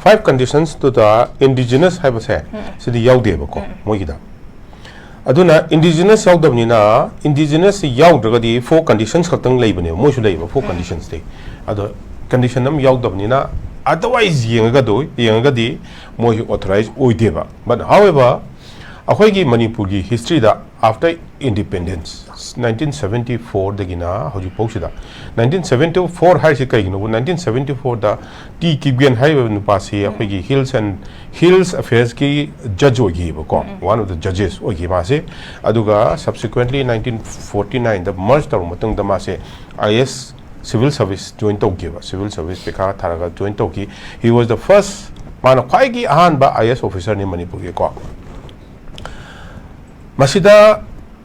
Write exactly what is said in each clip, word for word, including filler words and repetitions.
Five conditions ꯇꯨꯗ indigenous ꯍꯥꯏꯕꯁꯦ ꯁꯤꯗꯤ ꯌꯥꯎꯗꯦꯕꯀꯣ ꯃꯣꯏꯒꯤꯗ꯫ ꯑꯗꯨꯅ indigenous ꯌꯥꯎꯗꯕꯅꯤꯅ, indigenous ꯁꯤ ꯌꯥꯎꯗ꯭ꯔꯒꯗꯤ four conditions ꯈꯛꯇꯪ ꯂꯩꯕꯅꯦꯕ, ꯃꯣꯏꯁꯨ ꯂꯩꯌꯦꯕ four conditions ꯇꯤ꯫ ꯑꯗꯣ condition ꯑꯃ ꯌꯥꯎꯗꯕꯅꯤꯅ, otherwise ꯌꯦꯡꯉꯒꯗꯣ ꯌꯦꯡꯉꯒꯗꯤ ꯃꯣꯏꯁꯨ authorize ꯑꯣꯏꯗꯦꯕ꯫ But however, ꯑꯩꯈꯣꯏꯒꯤ ꯃꯅꯤꯄꯨꯔꯒꯤ history ꯗ after independence, nineteen seventy four ꯗꯒꯤꯅ ꯍꯧꯖꯤꯛꯐꯥꯎꯁꯤꯗ, nineteen seventy four ꯍꯥꯏꯔꯤꯁꯤ ꯀꯩꯒꯤꯅꯣꯕꯨ, nineteen seventy four ꯗ ꯇꯤ ꯀꯤꯞꯒꯦꯟ ꯍꯥꯏꯔꯤꯕ ꯅꯨꯄꯥꯁꯤ ꯑꯩꯈꯣꯏꯒꯤ Hills and, Hills Affairs ꯀꯤ judge ꯑꯣꯏꯈꯤꯕꯀꯣ, one of the judges ꯑꯣꯏꯈꯤ ꯃꯥꯁꯦ꯫ ꯑꯗꯨꯒ subsequently nineteen forty nine ꯗ merge ꯇꯧꯔꯕ ꯃꯇꯨꯡꯗ ꯃꯥꯁꯦ I A S civil service join ꯇꯧꯈꯤꯕ, civil service ꯄꯩꯈꯥ ꯊꯥꯔꯒ join ꯇꯧꯈꯤ꯫ He was the first, ꯃꯥꯅ ꯈ꯭ꯋꯥꯏꯒꯤ ꯑꯍꯥꯟꯕ I A S officer ꯅꯤ ꯃꯅꯤꯄꯨꯔꯒꯤꯀꯣ꯫ ꯃꯁꯤꯗ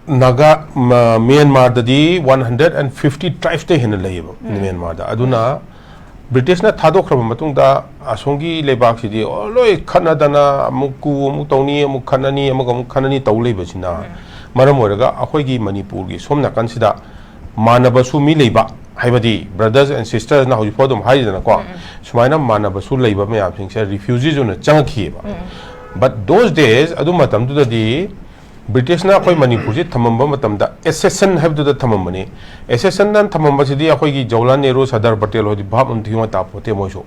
ꯅꯥꯒꯥ, ꯃ-, ꯃ꯭ꯌꯥꯟꯃꯥꯔꯗꯗꯤ one hundred and fifty tribes ꯇꯩ ꯍꯦꯟꯅ ꯂꯩꯌꯦꯕ ꯃ꯭ꯌꯥꯟꯃꯥꯔꯗ꯫ ꯑꯗꯨꯅ ꯕ꯭ꯔꯤꯇꯤꯁꯅ ꯊꯥꯗꯣꯛꯈ꯭ꯔꯕ ꯃꯇꯨꯡꯗ ꯑꯁꯣꯝꯒꯤ ꯂꯩꯕꯥꯛꯁꯤꯗꯤ, ꯑꯣ, ꯂꯣꯏ ꯈꯠꯅꯗꯅ ꯑꯃꯨꯛ ꯀꯨ ꯑꯃꯨꯛ ꯇꯧꯅꯤ, ꯑꯃꯨꯛ ꯈꯠꯅꯅꯤ, ꯑꯃꯒ ꯑꯃꯨꯛ ꯈꯠꯅꯅꯤ ꯇꯧ ꯂꯩꯕꯁꯤꯅ ꯃꯔꯝ ꯑꯣꯏꯔꯒ ꯑꯩꯈꯣꯏꯒꯤ ꯃꯅꯤꯄꯨꯔꯒꯤ ꯁꯣꯝ ꯅꯥꯀꯟꯁꯤꯗ ꯃꯥꯟꯅꯕꯁꯨ ꯃꯤ ꯂꯩꯕ, ꯍꯥꯏꯕꯗꯤ brothers and sisters ꯅ ꯍꯧꯖꯤꯛꯐꯥꯎ ꯑꯗꯨꯝ ꯍꯥꯏꯔꯤꯗꯅꯀꯣ, ꯁꯨꯃꯥꯏꯅ ꯃꯥꯟꯅꯕꯁꯨ ꯂꯩꯕ ꯃꯌꯥꯝꯁꯤꯡꯁꯦ refugees ꯑꯣꯏꯅ ꯆꯪꯉꯛꯈꯤꯑꯕ꯫ But those days, ꯑꯗꯨ ꯃꯇꯝꯗꯨꯗꯗꯤ ꯕ꯭ꯔꯤꯇꯤꯁꯅ ꯑꯩꯈꯣꯏ ꯃꯅꯤꯄꯨꯔꯁꯤ ꯊꯝꯃꯝꯕ ꯃꯇꯝꯗ accession ꯍꯥꯏꯕꯗꯨꯗ ꯊꯝꯃꯝꯕꯅꯤ꯫ Accession ꯅ ꯊꯝꯃꯝꯕꯁꯤꯗꯤ ꯑꯩꯈꯣꯏꯒꯤ ꯖꯋꯥꯍꯔꯂꯥꯜ ꯅꯦꯍꯔꯨ, ꯁꯔꯗꯥꯔ ꯄꯇꯦꯜ ꯍꯣꯏꯗꯤ ꯚꯥꯞ ꯑꯃ ꯊꯤꯉꯣ ꯇꯥꯄꯣꯠꯇꯦ ꯃꯣꯏꯁꯨ꯫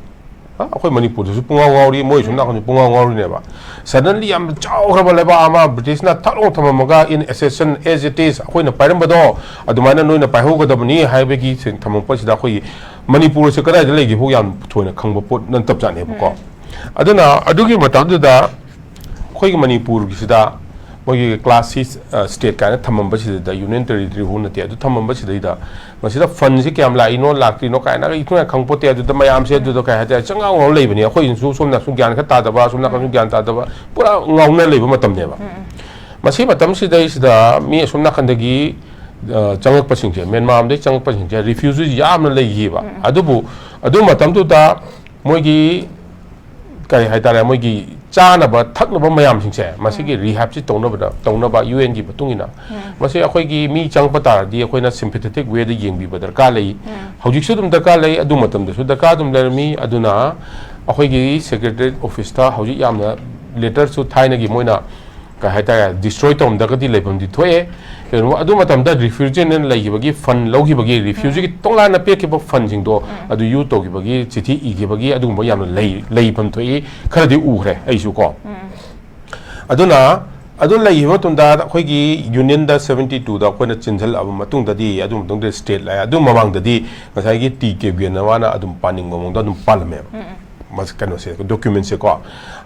ꯑ, ꯑꯩꯈꯣꯏ ꯃꯅꯤꯄꯨꯔꯗꯁꯨ ꯄꯨꯡꯉꯥꯎ ꯉꯥꯎꯔꯤ, ꯃꯣꯏ ꯁꯣꯝ ꯅꯥꯀꯟꯁꯨ ꯄꯨꯡꯉꯥꯎ ꯉꯥꯎꯔꯤꯅꯦꯕ꯫ Suddenly ꯌꯥꯝꯅ ꯆꯥꯎꯈ꯭ꯔꯕ ꯂꯩꯕꯥꯛ ꯑꯃ ꯕ꯭ꯔꯤꯇꯤꯁꯅ ꯊꯠ ꯂꯥꯎ ꯊꯝꯃꯝꯃꯒ, in accession as it is, ꯑꯩꯈꯣꯏꯅ ꯄꯥꯏꯔꯝꯕꯗꯣ ꯑꯗꯨꯃꯥꯏꯅ ꯅꯣꯏꯅ ꯄꯥꯏꯍꯧꯒꯗꯕꯅꯤ ꯍꯥꯏꯕꯒꯤ ꯊꯝꯃꯛꯄꯁꯤꯗ ꯑꯩꯈꯣꯏꯒꯤ ꯃꯅꯤꯄꯨꯔꯁꯦ ꯀꯗꯥꯏꯗ ꯂꯩꯒꯦꯐꯥꯎ ꯌꯥꯝ ꯊꯣꯏꯅ ꯈꯪꯕ ꯄꯣꯠ ꯅꯠꯇꯕꯖꯥꯠꯅꯦꯕꯀꯣ꯫ ꯑꯗꯨꯅ ꯑꯗꯨꯒꯤ ꯃꯇꯝꯗꯨꯗ ꯑꯩꯈꯣꯏꯒꯤ ꯃꯅꯤꯄꯨꯔꯒꯤꯁꯤꯗ ꯃꯣꯏꯒꯤ class C, ꯑ, state ꯀꯥꯏꯅ ꯊꯝꯃꯝꯕꯁꯤꯗꯩꯗ, Union Territory ꯐꯥꯎ ꯅꯠꯇꯦ, ꯑꯗꯨ ꯊꯝꯃꯝꯕꯁꯤꯗꯩꯗ ꯃꯁꯤꯗ fund ꯁꯤ ꯀꯌꯥꯝ ꯂꯥꯛꯏꯅꯣ, ꯂꯥꯛꯇ꯭ꯔꯤꯅꯣ ꯀꯥꯏꯅꯒ ꯑꯩꯈꯣꯏꯅ ꯈꯪꯄꯣꯠꯇꯦ꯫ ꯑꯗꯨꯗ ꯃꯌꯥꯝꯁꯦ ꯑꯗꯨꯗ ꯀꯩ ꯍꯥꯏꯇꯥꯔꯦ, ꯆꯉꯥꯡ ꯉꯥꯎꯔ ꯂꯩꯕꯅꯤ꯫ ꯑꯩꯈꯣꯏꯅꯁꯨ ꯁꯣꯝ ꯅꯥꯀꯟꯁꯨ ꯒ꯭ꯌꯥꯟ ꯈꯔ ꯇꯥꯗꯕ, ꯑꯁꯣꯝ ꯅꯥꯀꯟꯁꯨ ꯒ꯭ꯌꯥꯟ ꯇꯥꯗꯕ, ꯄꯨꯔꯥ ꯉꯥꯎꯅ ꯂꯩꯕ ꯃꯇꯝꯅꯦꯕ꯫ ꯃꯁꯤ ꯃꯇꯝꯁꯤꯗꯩꯁꯤꯗ ꯃꯤ ꯑꯁꯣꯝ ꯅꯥꯀꯟꯗꯒꯤ, ꯑ, ꯆꯪꯉꯛꯄꯁꯤꯡꯁꯦ, ꯃ꯭ꯌꯥꯟꯃꯥꯔ ꯂꯣꯝꯗꯒꯤ ꯆꯪꯉꯛꯄꯁꯤꯡꯁꯦ, refugees ꯌꯥꯝꯅ ꯂꯩꯈꯤꯕ꯫ ꯑꯗꯨꯕꯨ ꯑꯗꯨ ꯃꯇꯝꯗꯨꯗ ꯃꯣꯏꯒꯤ ꯀꯔꯤ ꯍꯥꯏꯇꯥꯔꯦ, ꯃꯣꯏꯒꯤ ꯆꯥꯅꯕ ꯊꯛꯅꯕ ꯃꯌꯥꯝꯁꯤꯡꯁꯦ, ꯃꯁꯤꯒꯤ rehab ꯁꯤ ꯇꯧꯅꯕꯗ, ꯇꯧꯅꯕ U N ꯒꯤ ꯃꯇꯨꯡ ꯏꯟꯅ ꯃꯁꯤ ꯑꯩꯈꯣꯏꯒꯤ ꯃꯤ ꯆꯪꯉꯛꯄ ꯇꯥꯔꯗꯤ ꯑꯩꯈꯣꯏꯅ sympathetic way ꯗ ꯌꯦꯡꯕꯤꯕ ꯗꯔꯀꯥꯔ ꯂꯩ꯫ ꯍꯧꯖꯤꯛꯁꯨ ꯑꯗꯨꯝ ꯗꯔꯀꯥꯔ ꯂꯩ, ꯑꯗꯨ ꯃꯇꯝꯗꯁꯨ ꯗꯔꯀꯥꯔ ꯑꯗꯨꯝ ꯂꯩꯔꯝꯃꯤ꯫ ꯑꯗꯨꯅ ꯑꯩꯈꯣꯏꯒꯤ ꯁꯦꯀ꯭ꯔꯦꯇꯔꯤ ꯑꯣꯐꯤꯁꯇ ꯍꯧꯖꯤꯛ ꯌꯥꯝꯅ ꯂꯦꯇꯔꯁꯨ ꯊꯥꯏꯅꯒꯤ ꯃꯣꯏꯅ ꯀꯩ ꯍꯥꯏꯇꯥꯔꯦ, ꯗꯤꯁꯇ꯭ꯔꯣꯏ ꯇꯧꯔꯝꯗ꯭ꯔꯒꯗꯤ ꯂꯩꯐꯝꯗꯤ ꯊꯣꯛꯑꯦ꯫ ꯀꯩꯒꯨꯝꯕ ꯑꯗꯨ ꯃꯇꯝꯗ ꯔꯤꯐ꯭ꯌꯨꯖꯤꯅ ꯂꯩꯈꯤꯕꯒꯤ ꯐꯟ ꯂꯧꯈꯤꯕꯒꯤ, ꯔꯤꯐ꯭ꯌꯨꯖꯤꯒꯤ ꯇꯣꯉꯥꯟꯅ ꯄꯤꯔꯛꯈꯤꯕ ꯐꯟꯁꯤꯡꯗꯣ ꯑꯗꯨ ꯌꯨ ꯇꯧꯈꯤꯕꯒꯤ, ꯆꯤꯊꯤ ꯏꯈꯤꯕꯒꯤ ꯑꯗꯨꯒꯨꯝꯕ ꯌꯥꯝꯅ ꯂꯩ, ꯂꯩꯐꯝ ꯊꯣꯛꯏ, ꯈꯔꯗꯤ ꯎꯈ꯭ꯔꯦ ꯑꯩꯁꯨ ꯀꯣ꯫ ꯑꯗꯨꯅ ꯑꯗꯨ ꯂꯩꯈꯤꯕ ꯃꯇꯨꯡꯗ ꯑꯩꯈꯣꯏꯒꯤ ꯌꯨꯅꯤꯌꯟꯗ ꯁꯕꯦꯟꯇꯤ ꯇꯨꯗ ꯑꯩꯈꯣꯏꯅ ꯆꯦꯟꯁꯤꯜꯂꯛꯑꯕ ꯃꯇꯨꯡꯗꯗꯤ, ꯑꯗꯨ ꯃꯇꯨꯡꯗ ꯁ꯭ꯇꯦꯠ ꯂꯥꯛꯑꯦ꯫ ꯑꯗꯨ ꯃꯃꯥꯡꯗꯗꯤ ꯉꯁꯥꯏꯒꯤ ꯇꯤ ꯀꯦꯕꯤꯌꯟꯅ ꯃꯥꯅ ꯑꯗꯨꯝ ꯄꯥꯅꯤꯡꯕ ꯃꯑꯣꯡꯗ ꯑꯗꯨꯝ ꯄꯥꯜꯂꯝꯃꯦꯕ꯫ ꯃꯁ-, ꯀꯩꯅꯣꯁꯦ, ꯗꯣꯀ꯭ꯌꯨꯃꯦꯟꯁꯦꯀꯣ,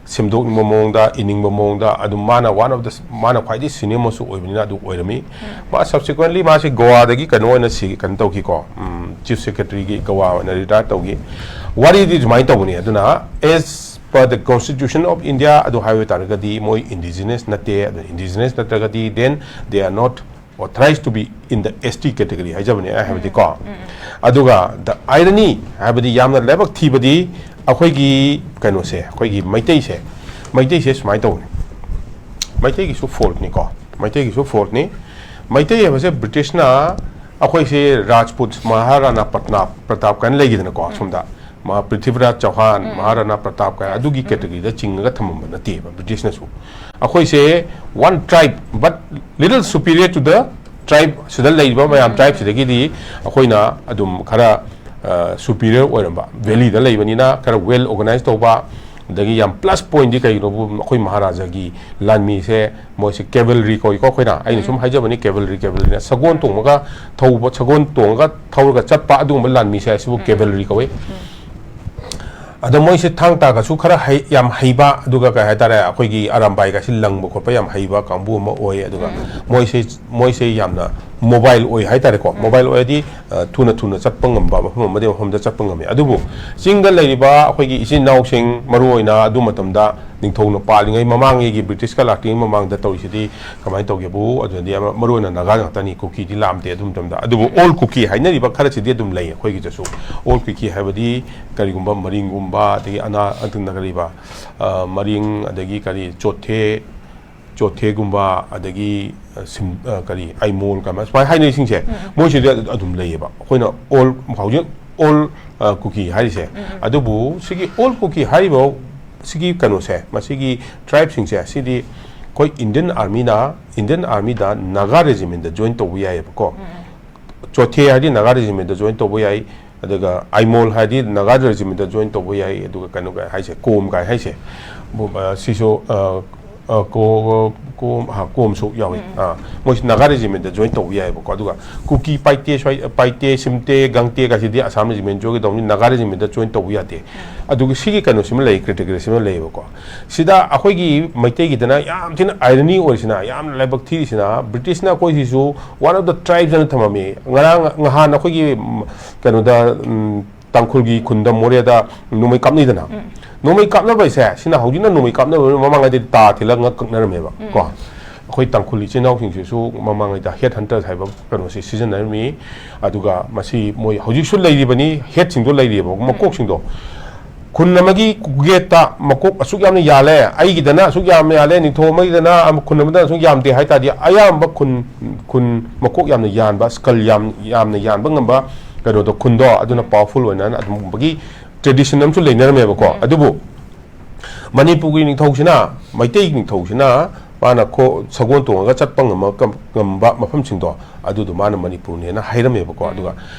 ꯁꯦꯝꯗꯣꯛꯅꯤꯡꯕ ꯃꯑꯣꯡꯗ, ꯏꯅꯤꯡꯕ ꯃꯑꯣꯡꯗ, ꯑꯗꯨꯝ ꯃꯥꯅ one of the, ꯃꯥꯅ ꯈ꯭ꯋꯥꯏꯗꯒꯤ ꯁꯤꯅꯤꯌꯔ ꯃꯣꯁꯁꯨ ꯑꯣꯏꯕꯅꯤꯅ ꯑꯗꯨ ꯑꯣꯏꯔꯝꯃꯤ꯫ ꯃꯥ ꯁꯕꯁꯤꯀ꯭ꯋꯦꯟꯂꯤ ꯃꯥꯁꯦ ꯒꯣꯋꯥꯗꯒꯤ ꯀꯩꯅꯣ ꯑꯣꯏꯅ ꯁꯤ, ꯀꯩꯅꯣ ꯇꯧꯈꯤꯀꯣ, ꯆꯤꯐ ꯁꯦꯀ꯭ꯔꯦꯇꯔꯤꯒꯤ ꯒꯣꯋꯥ ꯑꯣꯏꯅ ꯔꯤꯇꯥꯌꯔ ꯇꯧꯈꯤ꯫ ꯋꯥꯔꯤꯗꯤ ꯑꯗꯨꯃꯥꯏꯅ ꯇꯧꯕꯅꯤ꯫ ꯑꯗꯨꯅ, as per the Constitution of India ꯑꯗꯨ ꯍꯥꯏꯕ ꯇꯥꯔꯒꯗꯤ ꯃꯣꯏ ꯏꯟꯗꯤꯖꯤꯅꯁ ꯅꯠꯇꯦ꯫ ꯑꯗꯨ ꯏꯟꯗꯤꯖꯤꯅꯁ ꯅꯠꯇ꯭ꯔꯒꯗꯤ, then they are not authorized to be in the S T category ꯍꯥꯏꯖꯕꯅꯦ ꯑꯩ ꯍꯥꯏꯕꯗꯤꯀꯣ꯫ ꯑꯗꯨꯒ the irony ꯍꯥꯏꯕꯗꯤ ꯌꯥꯝꯅ ꯂꯥꯏꯕꯛ ꯊꯤꯕꯗꯤ, ꯑꯩꯈꯣꯏꯒꯤ ꯀꯩꯅꯣꯁꯦ, ꯑꯩꯈꯣꯏꯒꯤ ꯃꯩꯇꯩꯁꯦ, ꯃꯩꯇꯩꯁꯦ ꯁꯨꯃꯥꯏꯅ ꯇꯧꯕꯅꯤ꯫ ꯃꯩꯇꯩꯒꯤꯁꯨ ꯐꯣꯜꯠꯅꯤꯀꯣ, ꯃꯩꯇꯩꯒꯤꯁꯨ ꯐꯣꯜꯠꯅꯤ꯫ ꯃꯩꯇꯩ ꯍꯥꯏꯕꯁꯦ ꯕ꯭ꯔꯤꯇꯤꯁꯅ ꯑꯩꯈꯣꯏꯁꯦ ꯔꯥꯖꯄꯨꯠ, ꯃꯍꯥꯔꯥꯅꯥ ꯄ꯭ꯔꯇꯥꯞ, ꯄ꯭ꯔꯇꯥꯞ ꯀꯥꯏꯅ ꯂꯩꯈꯤꯗꯅꯀꯣ, ꯁꯣꯝꯗ ꯃꯍꯥ-, ꯄ꯭ꯔꯤꯊꯤꯕꯤꯔꯥꯖ ꯆꯧꯍꯥꯟ, ꯃꯍꯥꯔꯥꯅꯥ ꯄ꯭ꯔꯇꯥꯞ ꯀꯥꯏꯅ ꯑꯗꯨꯒꯤ ꯀꯦꯇꯒꯣꯔꯤꯗ ꯆꯤꯡꯉꯒ ꯊꯝꯃꯝꯕ ꯅꯠꯇꯦꯕ ꯕ꯭ꯔꯤꯇꯤꯁꯅꯁꯨ꯫ ꯑꯩꯈꯣꯏꯁꯦ one tribe but little superior to the tribe, ꯁꯤꯗ ꯂꯩꯔꯤꯕ ꯃꯌꯥꯝ ꯇ꯭ꯔꯥꯏꯕꯁꯤꯗꯒꯤꯗꯤ ꯑꯩꯈꯣꯏꯅ ꯑꯗꯨꯝ ꯈꯔ ꯁꯨꯄꯤꯔꯤꯌꯔ ꯑꯣꯏꯔꯝꯕ, ꯚꯦꯂꯤꯗ ꯂꯩꯕꯅꯤꯅ ꯈꯔ ꯋꯦꯜ ꯑꯣꯔꯒꯅꯥꯏꯖ ꯇꯧꯕ꯫ ꯑꯗꯒꯤ ꯌꯥꯝ ꯄ꯭ꯂꯁ ꯄꯣꯏꯟꯗꯤ ꯀꯩꯒꯤꯅꯣꯕꯨ, ꯑꯩꯈꯣꯏ ꯃꯍꯥꯔꯥꯖꯥꯒꯤ ꯂꯥꯟꯃꯤꯁꯦ, ꯃꯣꯏꯁꯦ ꯀꯦꯚꯜꯔꯤ ꯀꯧꯏꯀꯣ ꯑꯩꯈꯣꯏꯅ, ꯑꯩꯅ ꯁꯨꯝ ꯍꯥꯏꯖꯕꯅꯤ, ꯀꯦꯚꯜꯔꯤ, ꯀꯦꯚꯜꯔꯤꯅ ꯁꯒꯣꯜ ꯇꯣꯡꯕꯒ ꯊꯧꯕ, ꯁꯒꯣꯜ ꯇꯣꯡꯉꯒ ꯊꯧꯔꯒ ꯆꯠꯄ ꯑꯗꯨꯒꯨꯝꯕ ꯂꯥꯟꯃꯤꯁꯦ, ꯑꯁꯤꯕꯨ ꯀꯦꯚꯜꯔꯤ ꯀꯧꯏ꯫ ꯑꯗꯣ ꯃꯣꯏꯁꯦ ꯊꯥꯡ ꯇꯥꯒꯁꯨ ꯈꯔ ꯍꯩ, ꯌꯥꯝ ꯍꯩꯕ, ꯑꯗꯨꯒ ꯀꯩ ꯍꯥꯏꯇꯥꯔꯦ, ꯑꯩꯈꯣꯏꯒꯤ ꯑꯔꯥꯝꯕꯥꯏꯒꯁꯤ ꯂꯪꯕ ꯈꯣꯠꯄ ꯌꯥꯝ ꯍꯩꯕ ꯀꯥꯡꯕꯨ ꯑꯃ ꯑꯣꯏ꯫ ꯑꯗꯨꯒ ꯃꯣꯏꯁꯦ, ꯃꯣꯏꯁꯦ ꯌꯥꯝꯅ ꯃꯣꯕꯥꯏꯜ ꯑꯣꯏ ꯍꯥꯏꯇꯥꯔꯦꯀꯣ꯫ ꯃꯣꯕꯥꯏꯜ ꯑꯣꯏꯔꯗꯤ, ꯑ, ꯊꯨꯅ ꯊꯨꯅ ꯆꯠꯄ ꯉꯝꯕ, ꯃꯐꯝ ꯑꯃꯗꯒꯤ ꯃꯐꯝꯗ ꯆꯠꯄ ꯉꯝꯃꯤ꯫ ꯑꯗꯨꯕꯨ ꯆꯤꯡꯗ ꯂꯩꯔꯤꯕ ꯑꯩꯈꯣꯏꯒꯤ ꯏꯆꯤꯟ ꯏꯅꯥꯎꯁꯤꯡ, ꯃꯔꯨꯑꯣꯏꯅ ꯑꯗꯨ ꯃꯇꯝꯗ ꯅꯤꯡꯊꯧꯅ ꯄꯥꯜꯂꯤꯉꯩ ꯃꯃꯥꯡꯉꯩꯒꯤ, ꯕ꯭ꯔꯤꯇꯤꯁꯀ ꯂꯥꯛꯇ꯭ꯔꯤꯉꯩ ꯃꯃꯥꯡꯗ ꯇꯧꯔꯤꯁꯤꯗꯤ ꯀꯃꯥꯏꯅ ꯇꯧꯒꯦꯕꯨ, ꯑꯗꯨꯗꯤ ꯑꯃ, ꯃꯔꯨꯑꯣꯏꯅ ꯅꯥꯒꯥ ꯉꯥꯛꯇꯅꯤ, ꯀꯨꯀꯤꯗꯤ ꯂꯥꯛꯑꯝꯗꯦ ꯑꯗꯨ ꯃꯇꯝꯗ꯫ ꯑꯗꯨꯕꯨ ꯑꯣꯜ ꯀꯨꯀꯤ ꯍꯥꯏꯅꯔꯤꯕ ꯈꯔꯁꯤꯗꯤ ꯑꯗꯨꯝ ꯂꯩ ꯑꯩꯈꯣꯏꯒꯤꯗꯁꯨ꯫ ꯑꯣꯜ ꯀꯨꯀꯤ ꯍꯥꯏꯕꯗꯤ ꯀꯔꯤꯒꯨꯝꯕ ꯃꯔꯤꯡꯒꯨꯝꯕ, ꯑꯗꯒꯤ ꯑꯅꯥ-, ꯑꯗꯨꯅ ꯀꯔꯤꯕ, ꯑ, ꯃꯔꯤꯡ, ꯑꯗꯒꯤ ꯀꯔꯤ, ꯆꯣꯊꯦ, ꯆꯣꯊꯦꯒꯨꯝꯕ, ꯑꯗꯒꯤ, ꯑ, ꯁꯤꯝ-, ꯑ, ꯀꯔꯤ, ꯑꯥꯏꯃꯣꯜ ꯀꯥꯏꯅ ꯁꯨꯃꯥꯏꯅ ꯍꯥꯏꯅꯔꯤꯁꯤꯡꯁꯦ, ꯃꯣꯏꯁꯤꯗꯤ ꯑꯗꯨ-, ꯑꯗꯨꯝ ꯂꯩꯌꯦꯕ꯫ ꯑꯩꯈꯣꯏꯅ ꯑꯣꯜ ꯍꯧꯖꯤꯛ ꯑꯣꯜ ꯀꯨꯀꯤ ꯍꯥꯏꯔꯤꯁꯦ꯫ ꯑꯗꯨꯕꯨ ꯁꯤꯒꯤ ꯑꯣꯜ ꯀꯨꯀꯤ ꯍꯥꯏꯔꯤꯕ ꯁꯤꯒꯤ ꯀꯩꯅꯣꯁꯦ, ꯃꯁꯤꯒꯤ ꯇ꯭ꯔꯥꯏꯕꯁꯤꯡꯁꯦ, ꯁꯤꯗꯤ ꯑꯩꯈꯣꯏ ꯏꯟꯗꯤꯌꯟ ꯑꯥꯔꯃꯤꯅ, ꯏꯟꯗꯤꯌꯟ ꯑꯥꯔꯃꯤꯗ ꯅꯥꯒꯥ ꯔꯦꯖꯤꯃꯦꯟꯗ ꯖꯣꯏꯟ ꯇꯧꯕ ꯌꯥꯏꯑꯕꯀꯣ꯫ ꯆꯣꯊꯦ ꯍꯥꯏꯗꯤ ꯅꯥꯒꯥ ꯔꯦꯖꯤꯃꯦꯟꯗ ꯖꯣꯏꯟ ꯇꯧꯕ ꯌꯥꯏ, ꯑꯗꯨꯒ ꯑꯥꯏꯃꯣꯜ ꯍꯥꯏꯗꯤ ꯅꯥꯒꯥ ꯔꯦꯖꯤꯃꯦꯟꯗ ꯖꯣꯏꯟ ꯇꯧꯕ ꯌꯥꯏ, ꯑꯗꯨꯒ ꯀꯩꯅꯣ ꯀꯥꯏ ꯍꯥꯏꯁꯦ, ꯀꯣꯝ ꯀꯥꯏ ꯍꯥꯏꯁꯦ, ꯕꯨ-, ꯑ, ꯁꯤꯁꯨ, ꯑ, ꯑ, ꯀꯣ-, ꯀꯣꯝ, ꯍꯥ, ꯀꯣꯝꯁꯨ ꯌꯥꯎꯏ꯫ ꯑꯥ, ꯃꯣꯏꯁꯤ ꯅꯥꯒꯥ ꯔꯦꯖꯤꯃꯦꯟꯗ ꯖꯣꯏꯟ ꯇꯧꯕ ꯌꯥꯏꯑꯕꯀꯣ꯫ ꯑꯗꯨꯒ ꯀꯨꯀꯤ, ꯄꯥꯏꯇꯦ, ꯁ꯭ꯋꯥꯏ, ꯄꯥꯏꯇꯦ, ꯁꯤꯝꯇꯦ, ꯒꯪꯇꯦ ꯀꯥꯏꯁꯤꯗꯤ ꯑꯁꯥꯝ ꯔꯦꯖꯤꯃꯦꯟ ꯖꯣꯏꯟ ꯇꯧꯅꯤ, ꯅꯥꯒꯥ ꯔꯦꯖꯤꯃꯦꯟꯗ ꯖꯣꯏꯟ ꯇꯧꯕ ꯌꯥꯗꯦ꯫ ꯑꯗꯨꯒ ꯁꯤꯒꯤ ꯀꯩꯅꯣꯁꯤꯃ ꯂꯩ, ꯀꯦꯇꯦꯒꯣꯔꯤꯁꯤꯃ ꯂꯩꯌꯦꯕꯀꯣ꯫ ꯁꯤꯗ ꯑꯩꯈꯣꯏꯒꯤ ꯃꯩꯇꯩꯒꯤꯗꯅ ꯌꯥꯝ ꯊꯤꯅ ꯏꯔꯅꯤ ꯑꯣꯏꯔꯤꯁꯤꯅ, ꯌꯥꯝꯅ ꯂꯥꯏꯕꯛ ꯊꯤꯔꯤꯁꯤꯅ, ꯕ꯭ꯔꯤꯇꯤꯁꯅ ꯑꯩꯈꯣꯏꯁꯤꯁꯨ one of the tribes ꯑꯅ ꯊꯝꯃꯝꯃꯤ꯫ ꯉꯔꯥꯡ ꯅꯍꯥꯟ ꯑꯩꯈꯣꯏꯒꯤ, ꯎꯝ, ꯀꯩꯅꯣꯗ, ꯎꯝ, ꯇꯥꯡꯈꯨꯜꯒꯤ ꯈꯨꯟꯗ ꯃꯣꯔꯦꯗ ꯅꯣꯡꯃꯩ ꯀꯥꯞꯅꯩꯗꯅ꯫ ꯅꯣꯡꯃꯩ ꯀꯥꯞꯅꯕ ꯍꯥꯏꯁꯦ, ꯁꯤꯅ ꯍꯧꯖꯤꯛꯅ ꯅꯣꯡꯃꯩ ꯀꯥꯞꯅꯕ ꯃꯃꯥꯡꯉꯩꯗꯤ ꯇꯥ ꯊꯤꯜꯂꯒ ꯉꯛ ꯀꯛꯅꯔꯝꯃꯦꯕ ꯀꯣ꯫ ꯑꯩꯈꯣꯏ ꯇꯥꯡꯈꯨꯜ ꯏꯆꯤꯟ ꯏꯅꯥꯎꯁꯤꯡꯁꯤꯁꯨ ꯃꯃꯥꯡꯉꯩꯗ ꯍꯦꯠ ꯍꯟꯇꯔ ꯍꯥꯏꯕ ꯀꯩꯅꯣꯁꯤ ꯁꯤꯖꯤꯟꯅꯔꯝꯃꯤ꯫ ꯑꯗꯨꯒ ꯃꯁꯤ ꯃꯣꯏ ꯍꯧꯖꯤꯛꯁꯨ ꯂꯩꯔꯤꯕꯅꯤ, ꯍꯦꯠꯁꯤꯡꯗꯣ ꯂꯩꯔꯤꯕ ꯃꯀꯣꯛꯁꯤꯡꯗꯣ꯫ ꯈꯨꯟ ꯑꯃꯒꯤ ꯒꯦꯠꯇ ꯃꯀꯣꯛ ꯑꯁꯨꯛ ꯌꯥꯝꯅ ꯌꯥꯜꯂꯦ, ꯑꯩꯒꯤꯗꯅ ꯑꯁꯨꯛ ꯌꯥꯝꯅ ꯌꯥꯜꯂꯦ, ꯅꯤꯡꯊꯧ ꯑꯃꯒꯤꯗꯅ ꯑꯃ-, ꯈꯨꯟ ꯑꯃꯗꯅ ꯑꯁꯨꯛ ꯌꯥꯝꯗꯦ ꯍꯥꯏ ꯇꯥꯔꯗꯤ, ꯑꯌꯥꯝꯕ ꯈꯨꯟ, ꯈꯨꯟ ꯃꯀꯣꯛ ꯌꯥꯝꯅ ꯌꯥꯟꯕ, ꯁ꯭ꯀꯜ ꯌꯥꯝ, ꯌꯥꯝꯅ ꯌꯥꯟꯕ ꯉꯝꯕ ꯀꯩꯅꯣꯗꯣ, ꯈꯨꯟꯗꯣ, ꯑꯗꯨꯅ ꯄꯋꯥꯔꯐꯨꯜ ꯑꯣꯏꯅ ꯑꯗꯨꯒꯨꯝꯕꯒꯤ ꯇ꯭ꯔꯦꯗꯤꯁꯟ ꯑꯃꯁꯨ ꯂꯩꯅꯔꯝꯃꯦꯕꯀꯣ꯫ ꯑꯗꯨꯕꯨ ꯃꯅꯤꯄꯨꯔꯒꯤ ꯅꯤꯡꯊꯧꯁꯤꯅ, ꯃꯩꯇꯩ ꯅꯤꯡꯊꯧꯁꯤꯅ ꯃꯥꯅ ꯈꯣ-, ꯁꯒꯣꯜ ꯇꯣꯡꯉꯒ ꯆꯠꯄ ꯉꯝꯕ, ꯉꯝꯕ ꯃꯐꯝꯁꯤꯡꯗꯣ, ꯑꯗꯨꯗꯣ ꯃꯥꯅ ꯃꯅꯤꯄꯨꯔꯅꯦꯅ ꯍꯥꯏꯔꯝꯃꯦꯕꯀꯣ꯫ ꯑꯗꯨꯒ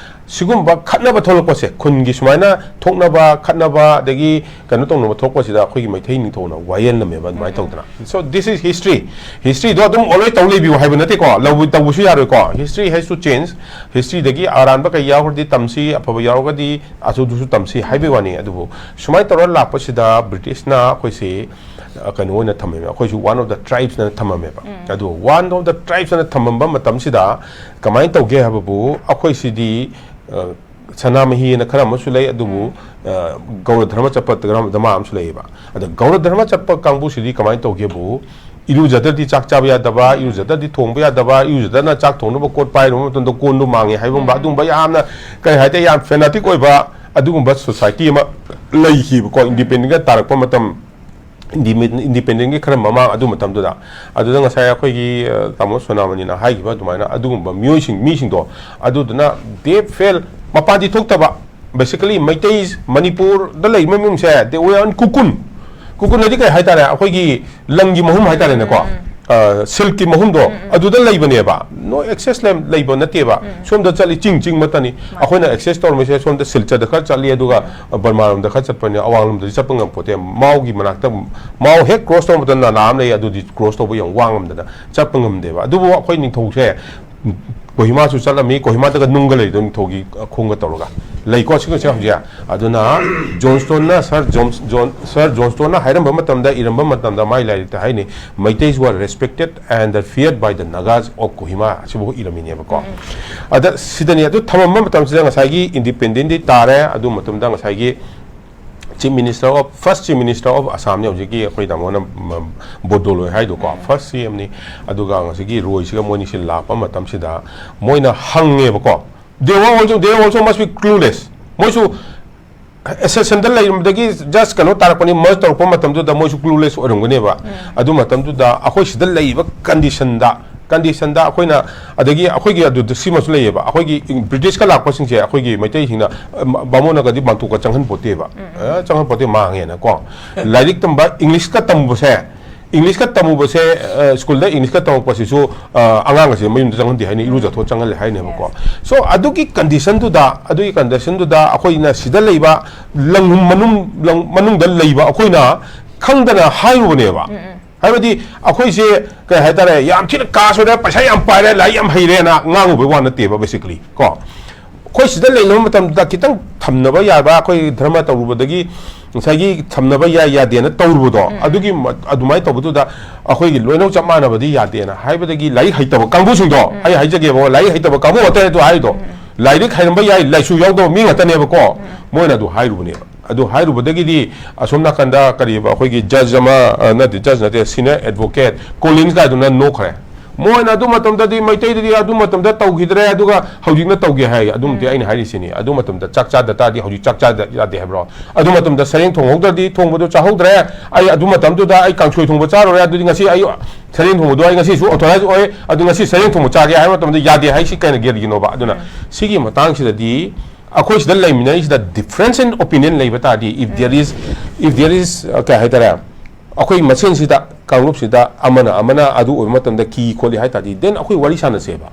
ꯁꯤꯒꯨꯝꯕ ꯈꯠꯅꯕ ꯊꯣꯛꯂꯛꯄꯁꯦ, ꯈꯨꯟꯒꯤ ꯁꯨꯃꯥꯏꯅ ꯊꯣꯛꯅꯕ, ꯈꯠꯅꯕ, ꯑꯗꯒꯤ ꯀꯩꯅꯣ ꯇꯧꯅꯕ ꯊꯣꯛꯂꯛꯄꯁꯤꯗ ꯑꯩꯈꯣꯏꯒꯤ ꯃꯩꯇꯩ ꯅꯤꯡꯊꯧꯅ ꯋꯥꯌꯦꯜꯂꯝꯃꯦꯕ, ꯑꯗꯨꯃꯥꯏꯅ ꯇꯧꯗꯅ꯫ So this is history. Historyꯗꯣ ꯑꯗꯨꯝ always ꯇꯧ ꯂꯩꯕꯤꯌꯨ ꯍꯥꯏꯕ ꯅꯠꯇꯦꯀꯣ, ꯂꯧꯕ-, ꯇꯧꯕꯁꯨ ꯌꯥꯔꯣꯏꯀꯣ꯫ History has to change. Historyꯗꯒꯤ ꯑꯔꯥꯟꯕ ꯀꯩ ꯌꯥꯎꯈ꯭ꯔꯗꯤ ꯇꯝꯁꯤ, ꯑꯐꯕ ꯌꯥꯎꯔꯒꯗꯤ ꯑꯗꯨꯗꯨꯁꯨ ꯇꯝꯁꯤ ꯍꯥꯏꯕꯒꯤ ꯋꯥꯅꯤ꯫ ꯑꯗꯨꯕꯨ ꯁꯨꯃꯥꯏꯅ ꯇꯧꯔ ꯂꯥꯛꯄꯁꯤꯗ ꯕ꯭ꯔꯤꯇꯤꯁꯅ ꯑꯩꯈꯣꯏꯁꯤ, ꯑ, ꯀꯩꯅꯣ ꯑꯣꯏꯅ ꯊꯝꯃꯦꯕ, ꯑꯩꯈꯣꯏꯁꯨ one of the tribesꯅ ꯊꯝꯃꯝꯃꯦꯕ꯫ ꯑꯗꯨ one of the tribesꯅ ꯊꯝꯃꯝꯕ ꯃꯇꯝꯁꯤꯗ ꯀꯃꯥꯏꯅ ꯇꯧꯒꯦ ꯍꯥꯏꯕꯕꯨ, ꯑꯩꯈꯣꯏꯁꯤꯗꯤ, ꯑ, ꯁꯅꯥꯃꯍꯤꯅ ꯈꯔ ꯑꯃꯁꯨ ꯂꯩ, ꯑꯗꯨꯕꯨ, ꯑ, ꯒꯧꯔ ꯙꯔꯃ ꯆꯠꯄ ꯙꯔꯃ ꯑꯃꯁꯨ ꯂꯩꯌꯦꯕ꯫ ꯑꯗ ꯒꯧꯔ ꯙꯔꯃ ꯆꯠꯄ ꯀꯥꯡꯕꯨꯁꯤꯗꯤ ꯀꯃꯥꯏꯅ ꯇꯧꯒꯦꯕꯨ, ꯏꯔꯨꯖꯗ꯭ꯔꯗꯤ ꯆꯥꯛ ꯆꯥꯕ ꯌꯥꯗꯕ, ꯏꯔꯨꯖꯗ꯭ꯔꯗꯤ ꯊꯣꯡꯕ ꯌꯥꯗꯕ, ꯏꯔꯨꯖꯗꯅ ꯆꯥꯛ ꯊꯣꯡꯅꯕ ꯀꯣꯠ ꯄꯥꯏꯔꯨꯕ ꯃꯇꯝꯗ ꯀꯣꯟꯗꯨ ꯃꯥꯡꯉꯦ ꯍꯥꯏꯕꯒꯨꯝꯕ, ꯑꯗꯨꯒꯨꯝꯕ ꯌꯥꯝꯅ, ꯀꯩ ꯍꯥꯏꯇꯥꯔꯦ, ꯌꯥꯝ fanatic ꯑꯣꯏꯕ ꯑꯗꯨꯒꯨꯝꯕ society ꯑꯃ ꯂꯩꯈꯤꯕꯀꯣ, independentꯒ ꯇꯥꯔꯛꯄ ꯃꯇꯝ, independentꯒꯤ ꯈꯔ ꯃꯃꯥꯡ ꯑꯗꯨ ꯃꯇꯝꯗꯨꯗ꯫ ꯑꯗꯨꯗ ꯉꯁꯥꯏ ꯑꯩꯈꯣꯏꯒꯤ, ꯑ, ꯇꯥꯃꯣ ꯁꯣꯅꯥꯃꯅꯤꯅ ꯍꯥꯏꯈꯤꯕ ꯑꯗꯨꯃꯥꯏꯅ ꯑꯗꯨꯒꯨꯝꯕ ꯃꯤꯑꯣꯏꯁꯤꯡ, ꯃꯤꯁꯤꯡꯗꯣ, ꯑꯗꯨꯗꯨꯅ they felt ꯃꯄꯥꯟꯗꯤ ꯊꯣꯛꯇꯕ, Basically, ꯃꯩꯇꯩ ꯃꯅꯤꯄꯨꯔꯗ ꯂꯩꯕ ꯃꯤꯁꯦ, they were in cocoon. Cocoon ꯍꯥꯏꯗꯤ ꯀꯩ ꯍꯥꯏꯇꯥꯔꯦ? ꯑꯩꯈꯣꯏꯒꯤ ꯂꯪꯒꯤ ꯃꯍꯨꯝ ꯍꯥꯏꯇꯥꯔꯦꯅꯦꯀꯣ꯫ ꯎꯝ, ꯎꯝ. ꯑ, silkꯀꯤ ꯃꯍꯨꯝꯗꯣ, ꯎꯝ, ꯎꯝ. ꯑꯗꯨꯗ ꯂꯩꯕꯅꯦꯕ꯫ No access ꯂꯩ-, ꯂꯩꯕ ꯅꯠꯇꯦꯕ꯫ ꯎꯝ. ꯁꯣꯝꯗ ꯆꯠꯂꯤ, ꯆꯤꯡ, ꯆꯤꯡ ꯃꯠꯇꯅꯤ꯫ ꯃꯥꯅꯤ. ꯑꯩꯈꯣꯏꯅ access ꯇꯧꯔꯝꯃꯤꯁꯦ ꯁꯣꯝꯗ ꯁꯤꯜꯆꯔꯗ ꯈꯔ ꯆꯠꯂꯤ, ꯑꯗꯨꯒ ꯎꯝ. ꯕꯔꯃꯥꯔꯣꯝꯗ ꯈꯔ ꯆꯠꯄꯅꯤ꯫ ꯑꯋꯥꯡꯂꯣꯝꯗꯗꯤ ꯆꯠꯄ ꯉꯝꯄꯣꯠꯇꯦ꯫ ꯃꯥꯎꯒꯤ ꯃꯅꯥꯛꯇ, ꯃꯥꯎ ꯍꯦꯛ cross ꯇꯧꯕꯗ ꯅꯂꯥ ꯑꯃ ꯂꯩ, ꯑꯗꯨꯗꯤ cross ꯇꯧꯕ ꯌꯥꯝ ꯋꯥꯡꯉꯝꯗꯅ ꯆꯠꯄ ꯉꯝꯗꯦꯕ꯫ ꯑꯗꯨꯕꯨ ꯑꯩꯈꯣꯏ ꯅꯤꯡꯊꯧꯁꯦ ꯀꯣꯍꯤꯃꯥꯁꯨ ꯆꯠꯂꯝꯃꯤ, ꯀꯣꯍꯤꯃꯥꯗꯒ ꯅꯨꯡꯒ ꯂꯩꯗꯣ, ꯅꯤꯡꯊꯧꯒꯤ, ꯑ, ꯈꯣꯡꯒ ꯇꯧꯔꯒ ꯂꯩꯀꯣ, ꯁꯤꯒꯁꯦ ꯍꯧꯖꯤꯛ꯫ ꯑꯗꯨꯅ ꯖꯣꯟꯁꯇꯣꯟꯅ, ꯁꯥꯔ ꯖꯣꯟꯁ-, ꯖꯣꯟ-, ꯁꯥꯔ ꯖꯣꯟꯁꯇꯣꯟꯅ ꯍꯥꯏꯔꯝꯕ ꯃꯇꯝꯗ, ꯏꯔꯝꯕ ꯃꯇꯝꯗ, ꯃꯥꯏ ꯂꯥꯏꯔꯤꯛꯇ ꯍꯥꯏꯅꯤ, "Meiteis were respected and feared by the Nagas of Kohima", ꯑꯁꯤꯕꯨ ꯏꯔꯝꯃꯤꯅꯦꯕꯀꯣ꯫ ꯎꯝ. ꯑꯗ ꯁꯤꯗꯅꯤ, ꯑꯗꯨ ꯊꯝꯃꯝꯕ ꯃꯇꯝꯁꯤꯗ ꯉꯁꯥꯏꯒꯤ independent ꯗꯤ ꯇꯥꯔꯦ, ꯑꯗꯨ ꯃꯇꯝꯗ ꯉꯁꯥꯏꯒꯤ Chief Minister of, first Chief Minister of Assam ꯅꯤ ꯍꯧꯖꯤꯛꯀꯤ ꯑꯩꯈꯣꯏ ꯇꯥꯃꯣꯅ, ꯎꯝ, ꯕꯣꯗꯣꯂꯣꯏ ꯍꯥꯏꯗꯣꯀꯣ, ꯎꯝ. First C M ꯅꯤ꯫ ꯑꯗꯨꯒ ꯉꯁꯥꯏꯒꯤ ꯔꯣꯏꯁꯤꯒ ꯃꯣꯏꯅꯤꯁꯤ ꯂꯥꯛꯄ ꯃꯇꯝꯁꯤꯗ ꯃꯣꯏꯅ ꯍꯪꯉꯦꯕꯀꯣ, they were also, they also must be clueless. ꯃꯣꯏꯁꯨ accession ꯗ ꯂꯩꯔꯝꯕꯗꯒꯤ just ꯀꯩꯅꯣ ꯇꯥꯔꯛꯄꯅꯤ, merge ꯇꯧꯔꯛꯄ ꯃꯇꯝꯗꯨꯗ ꯃꯣꯏꯁꯨ clueless ꯑꯣꯏꯔꯝꯒꯅꯦꯕ꯫ ꯎꯝ. ꯑꯗꯨ ꯃꯇꯝꯗꯨꯗ ꯑꯩꯈꯣꯏ ꯁꯤꯗ ꯂꯩꯔꯤꯕ condition ꯗ, condition ꯗ ꯑꯩꯈꯣꯏꯅ, ꯑꯗꯒꯤ ꯑꯩꯈꯣꯏꯒꯤ ꯑꯗꯨꯗ ꯁꯤꯃꯁꯨ ꯂꯩꯌꯦꯕ, ꯑꯩꯈꯣꯏꯒꯤ ꯕ꯭ꯔꯤꯇꯤꯁꯀ ꯂꯥꯛꯄꯁꯤꯡꯁꯦ ꯑꯩꯈꯣꯏꯒꯤ ꯃꯩꯇꯩꯁꯤꯡꯅ, ꯑ, ꯃ-, ꯕꯥꯃꯣꯟꯅꯒꯗꯤ ꯃꯥꯟꯇꯣꯞꯀ ꯆꯪꯍꯟ ꯄꯣꯠꯇꯦꯕ꯫ ꯎꯝ. ꯑ, ꯆꯪꯍꯟ ꯄꯣꯠꯇꯦ, ꯃꯥꯡꯉꯦꯅꯀꯣ꯫ ꯂꯥꯏꯔꯤꯛ ꯇꯝꯕ, English ꯀ ꯇꯝꯕꯁꯦ, English ꯀ ꯇꯝꯃꯨꯕꯁꯦ, ꯑ, ꯁ꯭ꯀꯨꯜꯗ English ꯀ ꯇꯝꯃꯛꯄꯁꯤꯁꯨ, ꯑ, ꯑꯉꯥꯡ ꯑꯁꯤ ꯃꯌꯨꯝꯗ ꯆꯪꯍꯟꯗꯦ ꯍꯥꯏꯅ, ꯏꯔꯨꯖꯊꯣꯛ ꯆꯪꯍꯜꯂꯦ ꯍꯥꯏꯅꯦꯕꯀꯣ꯫ Yes. So, ꯑꯗꯨꯒꯤ condition ꯗꯨꯗ, ꯑꯗꯨꯒꯤ condition ꯗꯨꯗ ꯑꯩꯈꯣꯏꯅ ꯁꯤꯗ ꯂꯩꯕ ꯂꯪꯍꯨꯝ ꯃꯅꯨꯡ, ꯂꯪ-, ꯃꯅꯨꯡꯗ ꯂꯩꯕ ꯑꯩꯈꯣꯏꯅ ꯈꯪꯗꯅ ꯍꯥꯏꯔꯨꯕꯅꯦꯕ꯫ ꯎꯝ, ꯎꯝ. ꯍꯥꯏꯕꯗꯤ ꯑꯩꯈꯣꯏꯁꯦ, ꯀꯩ ꯍꯥꯏꯇꯥꯔꯦ, ꯌꯥꯝ ꯊꯤꯅ ꯀꯥꯁ ꯑꯣꯏꯔꯦ, ꯄꯩꯁꯥ ꯌꯥꯝ ꯄꯥꯏꯔꯦ, ꯂꯥꯏꯔꯤꯛ ꯌꯥꯝ ꯍꯩꯔꯦꯅ ꯉꯥꯡꯉꯨꯕꯩ ꯋꯥ ꯅꯠꯇꯦꯕ, basically ꯀꯣ꯫ ꯑꯩꯈꯣꯏ ꯁꯤꯗ ꯂꯩꯅꯕ ꯃꯇꯝꯗ ꯈꯤꯇꯪ ꯊꯝꯅꯕ ꯌꯥꯕ, ꯑꯩꯈꯣꯏ ꯙꯔꯃ ꯇꯧꯔꯨꯕꯗꯒꯤ ꯉꯁꯥꯏꯒꯤ ꯊꯝꯅꯕ ꯌꯥꯏ ꯌꯥꯗꯦꯅ ꯇꯧꯔꯨꯕꯗꯣ, ꯎꯝ. ꯑꯗꯨꯒꯤ ꯃ-, ꯑꯗꯨꯃꯥꯏꯅ ꯇꯧꯕꯗꯨꯗ ꯑꯩꯈꯣꯏꯒꯤ ꯂꯣꯏꯅꯃꯛ ꯆꯞ ꯃꯥꯟꯅꯕꯗꯤ ꯌꯥꯗꯦꯅ ꯍꯥꯏꯕꯗꯒꯤ, ꯂꯥꯏꯔꯤꯛ ꯍꯩꯇꯕ ꯀꯥꯡꯕꯨꯁꯤꯡꯗꯣ, ꯎꯝ. ꯑꯩ ꯍꯥꯏꯖꯒꯦꯕ, ꯂꯥꯏꯔꯤꯛ ꯍꯩꯇꯕ ꯀꯥꯡꯕꯨ ꯉꯥꯛꯇꯅꯦ ꯑꯗꯨ ꯍꯥꯏꯔꯤꯗꯣ꯫ ꯎꯝ. ꯂꯥꯏꯔꯤꯛ ꯍꯩꯔꯝꯕ ꯌꯥꯏ, ꯂꯥꯏꯁꯨ ꯌꯥꯎꯗꯕ ꯃꯤ ꯉꯥꯛꯇꯅꯦꯕꯀꯣ꯫ ꯎꯝ. ꯃꯣꯏꯅ ꯑꯗꯨ ꯍꯥꯏꯔꯨꯕꯅꯦꯕ꯫ ꯑꯗꯨ ꯍꯥꯏꯔꯨꯕꯗꯒꯤꯗꯤ ꯑꯁꯣꯝ ꯅꯥꯀꯟꯗ ꯀꯔꯤꯕ, ꯑꯩꯈꯣꯏꯒꯤ judge ꯑꯃ, ꯑ, ꯅꯠꯇꯦ, judge ꯅꯠꯇꯦ, senior advocate Collins ꯀꯥꯏꯗꯨꯅ ꯅꯣꯛꯈ꯭ꯔꯦ꯫ ꯃꯣꯏꯅ ꯑꯗꯨ ꯃꯇꯝꯗꯗꯤ, ꯃꯩꯇꯩꯗꯗꯤ ꯑꯗꯨ ꯃꯇꯝꯗ ꯇꯧꯈꯤꯗ꯭ꯔꯦ, ꯑꯗꯨꯒ ꯍꯧꯖꯤꯛꯅ ꯇꯧꯒꯦ ꯍꯥꯏ꯫ ꯑꯗꯨꯝꯗꯤ ꯎꯝ. ꯑꯩꯅ ꯍꯥꯏꯔꯤꯁꯤꯅꯤ, ꯑꯗꯨ ꯃꯇꯝꯗ ꯆꯥꯛ ꯆꯥꯗ ꯇꯥꯔꯗꯤ ꯍꯧꯖꯤꯛ ꯆꯥꯛ ꯆꯥꯗ ꯌꯥꯗꯦ ꯍꯥꯏꯕ꯭ꯔꯣ? ꯑꯗꯨ ꯃꯇꯝꯗ ꯁꯔꯦꯡ ꯊꯣꯡꯍꯧꯗ꯭ꯔꯗꯤ ꯊꯣꯡꯕꯗꯣ ꯆꯥꯍꯧꯗ꯭ꯔꯦ, ꯑꯩ ꯑꯗꯨ ꯃꯇꯝꯗꯨꯗ ꯑꯩ ꯀꯥꯡꯁꯣꯏ ꯊꯣꯡꯕ ꯆꯥꯔꯨꯔꯦ, ꯑꯗꯨꯗꯤ ꯉꯁꯤ ꯑꯩ ꯁꯔꯦꯡ ꯊꯣꯡꯕꯗꯣ ꯑꯩ ꯉꯁꯤꯁꯨ authorize ꯑꯣꯏ, ꯑꯗꯨ ꯉꯁꯤ ꯁꯔꯦꯡ ꯊꯣꯡꯕ ꯆꯥꯒꯦ ꯍꯥꯏꯕ ꯃꯇꯝꯗ ꯌꯥꯗꯦ ꯍꯥꯏꯁꯤ ꯀꯩꯅꯣ, ꯀꯔꯤꯒꯤꯅꯣꯕ? ꯑꯗꯨꯅ ꯎꯝ. ꯁꯤꯒꯤ ꯃꯇꯥꯡꯁꯤꯗꯗꯤ ꯑꯩꯈꯣꯏ ꯁꯤꯗ ꯂꯩꯃꯤꯟꯅꯔꯤꯁꯤꯗ difference in opinion ꯂꯩꯕ ꯇꯥꯔꯗꯤ, if there is, if there is, uh, ꯀꯩ ꯍꯥꯏꯇꯥꯔꯦ, ꯑꯩꯈꯣꯏ ꯃꯁꯦꯟꯁꯤꯗ, ꯀꯥꯡꯂꯨꯞꯁꯤꯗ ꯑꯃꯅ ꯑꯃꯅ ꯑꯗꯨ ꯑꯣꯏꯕ ꯃꯇꯝꯗ ꯀꯤ ꯈꯣꯠꯂꯤ ꯍꯥꯏ ꯇꯥꯔꯗꯤ, then ꯑꯩꯈꯣꯏ ꯋꯥꯔꯤ ꯁꯥꯟꯅꯁꯦꯕ꯫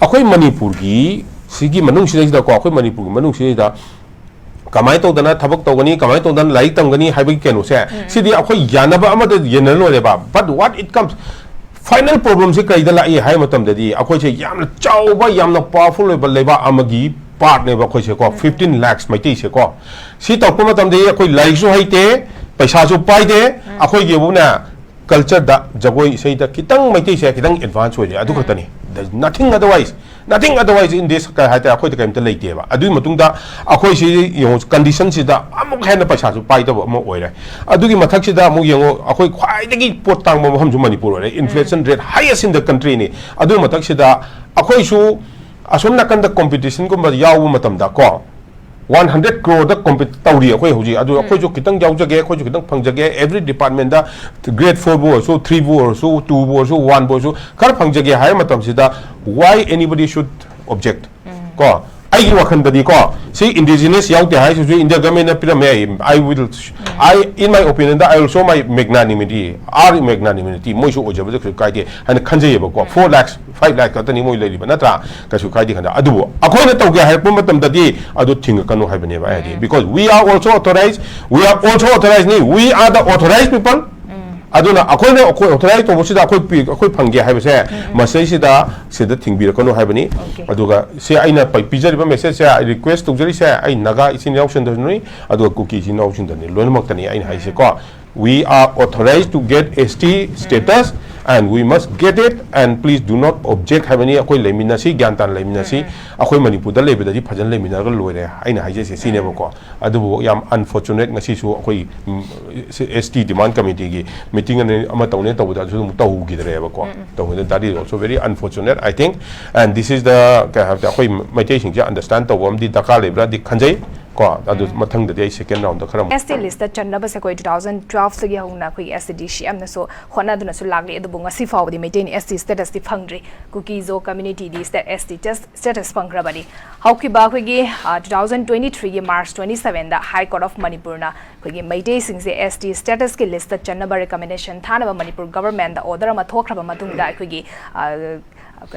ꯑꯩꯈꯣꯏ ꯃꯅꯤꯄꯨꯔꯒꯤ ꯁꯤꯒꯤ ꯃꯅꯨꯡꯁꯤꯗꯩꯁꯤꯗꯀꯣ, ꯑꯩꯈꯣꯏ ꯃꯅꯤꯄꯨꯔꯒꯤ ꯃꯅꯨꯡꯁꯤꯗꯩꯁꯤꯗ ꯀꯃꯥꯏꯅ ꯇꯧꯗꯅ ꯊꯕꯛ ꯇꯧꯒꯅꯤ, ꯀꯃꯥꯏꯅ ꯇꯧꯗꯅ ꯂꯥꯏꯔꯤꯛ ꯇꯝꯒꯅꯤ ꯍꯥꯏꯕꯒꯤ ꯀꯩꯅꯣꯁꯦ, ꯁꯤꯗꯤ ꯑꯩꯈꯣꯏ ꯌꯥꯅꯕ ꯑꯃꯗ ꯌꯦꯟꯅꯔ ꯂꯣꯏꯔꯦꯕ꯫ But what it comes, final problemꯁꯦ ꯀꯩꯗ ꯂꯥꯛꯏ ꯍꯥꯏꯕ ꯃꯇꯝꯗꯗꯤ, ꯑꯩꯈꯣꯏꯁꯦ ꯌꯥꯝꯅ ꯆꯥꯎꯕ, ꯌꯥꯝꯅ powerful ꯑꯣꯏꯕ ꯂꯩꯕꯥꯛ ꯑꯃꯒꯤ partꯅꯦꯕ ꯑꯩꯈꯣꯏꯁꯦꯀꯣ, fifteen lakhs ꯃꯩꯇꯩꯁꯦꯀꯣ꯫ ꯁꯤ ꯇꯧꯔꯛꯄ ꯃꯇꯝꯗꯗꯤ ꯑꯩꯈꯣꯏ ꯂꯥꯏꯔꯤꯛꯁꯨ ꯍꯩꯇꯦ, ꯄꯩꯁꯥꯁꯨ ꯄꯥꯏꯗꯦ, ꯑꯩꯈꯣꯏꯒꯤꯕꯨꯅ cultureꯗ, ꯖꯒꯣꯏ ꯏꯁꯩꯗ ꯈꯤꯇꯪ ꯃꯩꯇꯩꯁꯦ ꯈꯤꯇꯪ advance ꯑꯣꯏꯔꯦ, ꯑꯗꯨ ꯈꯛꯇꯅꯤ꯫ There's nothing otherwise, nothing otherwise in this, ꯀꯩ ꯍꯥꯏꯇꯥꯔꯦ, ꯑꯩꯈꯣꯏꯗ ꯀꯔꯤꯝꯇ ꯂꯩꯇꯦꯕ꯫ ꯑꯗꯨꯒꯤ ꯃꯇꯨꯡꯗ ꯑꯩꯈꯣꯏꯁꯤ ꯌꯦꯡꯉꯨ, conditionꯁꯤꯗ ꯑꯃꯨꯛ ꯍꯦꯟꯅ ꯄꯩꯁꯥꯁꯨ ꯄꯥꯏꯗꯕ ꯑꯃ ꯑꯣꯏꯔꯦ꯫ ꯑꯗꯨꯒꯤ ꯃꯊꯛꯁꯤꯗ ꯑꯃꯨꯛ ꯌꯦꯡꯉꯨ, ꯑꯩꯈꯣꯏ ꯈ꯭ꯋꯥꯏꯗꯒꯤ ꯄꯣꯠ ꯇꯥꯡꯕ ꯃꯐꯝꯁꯨ ꯃꯅꯤꯄꯨꯔ ꯑꯣꯏꯔꯦ, inflation rate highest in the countryꯅꯤ꯫ ꯑꯗꯨꯒꯤ ꯃꯊꯛꯁꯤꯗ ꯑꯩꯈꯣꯏꯁꯨ ꯑꯁꯣꯝ ꯅꯥꯀꯟꯗ competitionꯒꯨꯝꯕ ꯌꯥꯎꯕ ꯃꯇꯝꯗ ꯀꯣ, one hundred crore compete ꯇꯧꯔꯤ ꯑꯩꯈꯣꯏ ꯍꯧꯖꯤꯛ꯫ ꯑꯗꯨ ꯑꯩꯈꯣꯏꯁꯨ ꯈꯤꯇꯪ ꯌꯥꯎꯖꯒꯦ, ꯑꯩꯈꯣꯏꯁꯨ ꯈꯤꯇꯪ ꯐꯪꯖꯒꯦ, every departmentꯗ, grade fourꯕꯨ ꯑꯣꯏꯔꯁꯨ, threeꯕꯨ ꯑꯣꯏꯔꯁꯨ, twoꯕꯨ ꯑꯣꯏꯔꯁꯨ, oneꯕꯨ ꯑꯣꯏꯔꯁꯨ, ꯈꯔ ꯐꯪꯖꯒꯦ ꯍꯥꯏꯕ ꯃꯇꯝꯁꯤꯗ, why anybody should object? ꯀꯣ, ꯑꯩꯒꯤ ꯋꯥꯈꯜꯗꯗꯤ ꯀꯣ, ꯁꯤ indigenous ꯌꯥꯎꯗꯦ ꯍꯥꯏꯁꯤꯁꯨ India governmentꯅ ꯄꯤꯔꯝꯃꯦ꯫ I will, I, in my opinionꯗ, I will show my magnanimity, our magnanimity, ꯃꯣꯏꯁꯨ ꯑꯣꯏꯖꯕꯗ ꯀꯩꯁꯨ ꯀꯥꯏꯗꯦ ꯍꯥꯏꯅ ꯈꯟꯖꯩꯌꯦꯕꯀꯣ꯫ Four lakhs, five lakhs ꯈꯛꯇꯅꯤ ꯃꯣꯏ ꯂꯩꯔꯤꯕ, ꯅꯠꯇ꯭ꯔꯥ? ꯀꯩꯁꯨ ꯀꯥꯏꯗꯦ ꯈꯟꯖꯩ꯫ ꯑꯗꯨꯕꯨ ꯑꯩꯈꯣꯏꯅ ꯇꯧꯒꯦ ꯍꯥꯏꯔꯛꯄ ꯃꯇꯝꯗꯗꯤ ꯑꯗꯨ ꯊꯤꯡꯉꯛꯀꯅꯨ ꯍꯥꯏꯕꯅꯦꯕ ꯑꯩ ꯍꯥꯏꯗꯤ꯫ Because we are also authorized, we are also authorizedꯅꯤ, we are the authorized people꯫ ꯑꯗꯨꯅ ꯑꯩꯈꯣꯏꯅ, ꯑꯩꯈꯣꯏ authorize ꯇꯧꯕꯁꯤꯗ ꯑꯩꯈꯣꯏ ꯄꯤ-, ꯑꯩꯈꯣꯏ ꯐꯪꯒꯦ ꯍꯥꯏꯕꯁꯦ, ꯃꯁꯤꯗꯩꯁꯤꯗ, ꯁꯤꯗ ꯊꯤꯡꯕꯤꯔꯛꯀꯅꯨ ꯍꯥꯏꯕꯅꯤ꯫ ꯑꯗꯨꯒ ꯁꯤ ꯑꯩꯅ ꯄ-, ꯄꯤꯖꯔꯤꯕ messageꯁꯦ, request ꯇꯧꯖꯔꯤꯁꯦ, ꯑꯩ ꯅꯥꯒꯥ ꯏꯆꯤꯟ ꯏꯅꯥꯎꯁꯤꯡꯗꯁꯨꯅꯤ, ꯑꯗꯨꯒ ꯀꯨꯀꯤ ꯏꯆꯤꯟ ꯏꯅꯥꯎꯁꯤꯡꯗꯅꯤ, ꯂꯣꯏꯅꯃꯛꯇꯅꯤ ꯑꯩꯅ ꯍꯥꯏꯁꯦꯀꯣ꯫ We are authorized to get S T status and we must get it and please do not object ꯍꯥꯏꯕꯅꯤ꯫ ꯑꯩꯈꯣꯏ ꯂꯩꯃꯤꯟꯅꯁꯤ, ꯒ꯭ꯌꯥꯟ ꯇꯥꯅ ꯂꯩꯃꯤꯟꯅꯁꯤ꯫ ꯑꯩꯈꯣꯏ ꯃꯅꯤꯄꯨꯔꯗ ꯂꯩꯕꯗꯗꯤ ꯐꯖꯅ ꯂꯩꯃꯤꯟꯅꯔꯒ ꯂꯣꯏꯔꯦ, ꯑꯩꯅ ꯍꯥꯏꯖꯩꯁꯦ ꯁꯤꯅꯦꯕꯀꯣ꯫ ꯑꯗꯨꯕꯨ ꯌꯥꯝ unfortunate, ꯉꯁꯤꯁꯨ ꯑꯩꯈꯣꯏ, ꯎꯝ, S T demand committeeꯒꯤ meeting ꯑꯅꯤ ꯑꯃ ꯇꯧꯅꯤ ꯇꯧꯕꯗ ꯑꯗꯨꯁꯨ ꯑꯃꯨꯛ ꯇꯧꯈꯤꯗ꯭ꯔꯦꯕꯀꯣ꯫ ꯇꯧꯕꯗ that is also very unfortunate, I think, and this is the, ꯀꯩ ꯍꯥꯏꯕꯗꯤ, ꯑꯩꯈꯣꯏ ꯃꯩꯇꯩꯁꯤꯡꯁꯦ understand ꯇꯧꯕ ꯑꯃꯗꯤ ꯗꯔꯀꯥꯔ ꯂꯩꯕ꯭ꯔꯥꯗꯤ ꯈꯟꯖꯩ꯫ ꯀꯣ꯫ ꯑꯗꯨ ꯃꯊꯪꯗꯗꯤ ꯑꯩ second round ꯗ ꯈꯔ ꯑꯃꯨꯛ ꯑꯦꯁ ꯇꯤ ꯂꯤꯁꯇ ꯆꯟꯅꯕꯁꯦ ꯑꯩꯈꯣꯏ ꯇꯨ ꯊꯥꯎꯖꯟ ꯇꯨꯋꯦꯜꯐꯇꯒꯤ ꯍꯧꯅ ꯑꯩꯈꯣꯏꯒꯤ ꯑꯦꯁ ꯇꯤ ꯗꯤ ꯁꯤ ꯑꯦꯝꯅꯁꯨ ꯍꯣꯠꯅꯗꯨꯅꯁꯨ ꯂꯥꯛꯂꯤ, ꯑꯗꯨꯕꯨ ꯉꯁꯤ ꯐꯥꯎꯕꯗꯤ ꯃꯩꯇꯩꯅ ꯑꯦꯁ ꯇꯤ ꯁ꯭ꯇꯦꯇꯁꯇꯤ ꯐꯪꯗ꯭ꯔꯤ꯫ ꯀꯨꯀꯤ ꯖꯣ ꯀꯝꯃ꯭ꯌꯨꯅꯤꯇꯤꯗꯤ ꯁ꯭ꯇꯦꯠ ꯑꯦꯁ ꯇꯤ ꯁ꯭ꯇꯦꯇꯁ ꯐꯪꯈ꯭ꯔꯕꯅꯤ꯫ ꯍꯧꯈꯤꯕ ꯑꯩꯈꯣꯏꯒꯤ ꯇꯨ ꯊꯥꯎꯖꯟ ꯇ꯭ꯋꯦꯟꯇꯤ ꯊ꯭ꯔꯤꯒꯤ ꯃꯥꯔꯆ ꯇ꯭ꯋꯦꯟꯇꯤ ꯁꯕꯦꯟꯗ ꯍꯥꯏ ꯀꯣꯔꯠ ꯑꯣꯐ ꯃꯅꯤꯄꯨꯔꯅ ꯑꯩꯈꯣꯏꯒꯤ ꯃꯩꯇꯩꯁꯤꯡꯁꯦ ꯑꯦꯁ ꯇꯤ ꯁ꯭ꯇꯦꯇꯁꯀꯤ ꯂꯤꯁꯇ ꯆꯟꯅꯕ ꯔꯤꯀꯃꯦꯟꯗꯦꯁꯟ ꯊꯥꯅꯕ ꯃꯅꯤꯄꯨꯔ ꯒꯚꯔꯟꯃꯦꯟꯠꯇ ꯑꯣꯔꯗꯔ ꯑꯃ ꯊꯣꯛꯈ꯭ꯔꯕ ꯃꯇꯨꯡꯗ ꯑꯩꯈꯣꯏꯒꯤ ꯑ,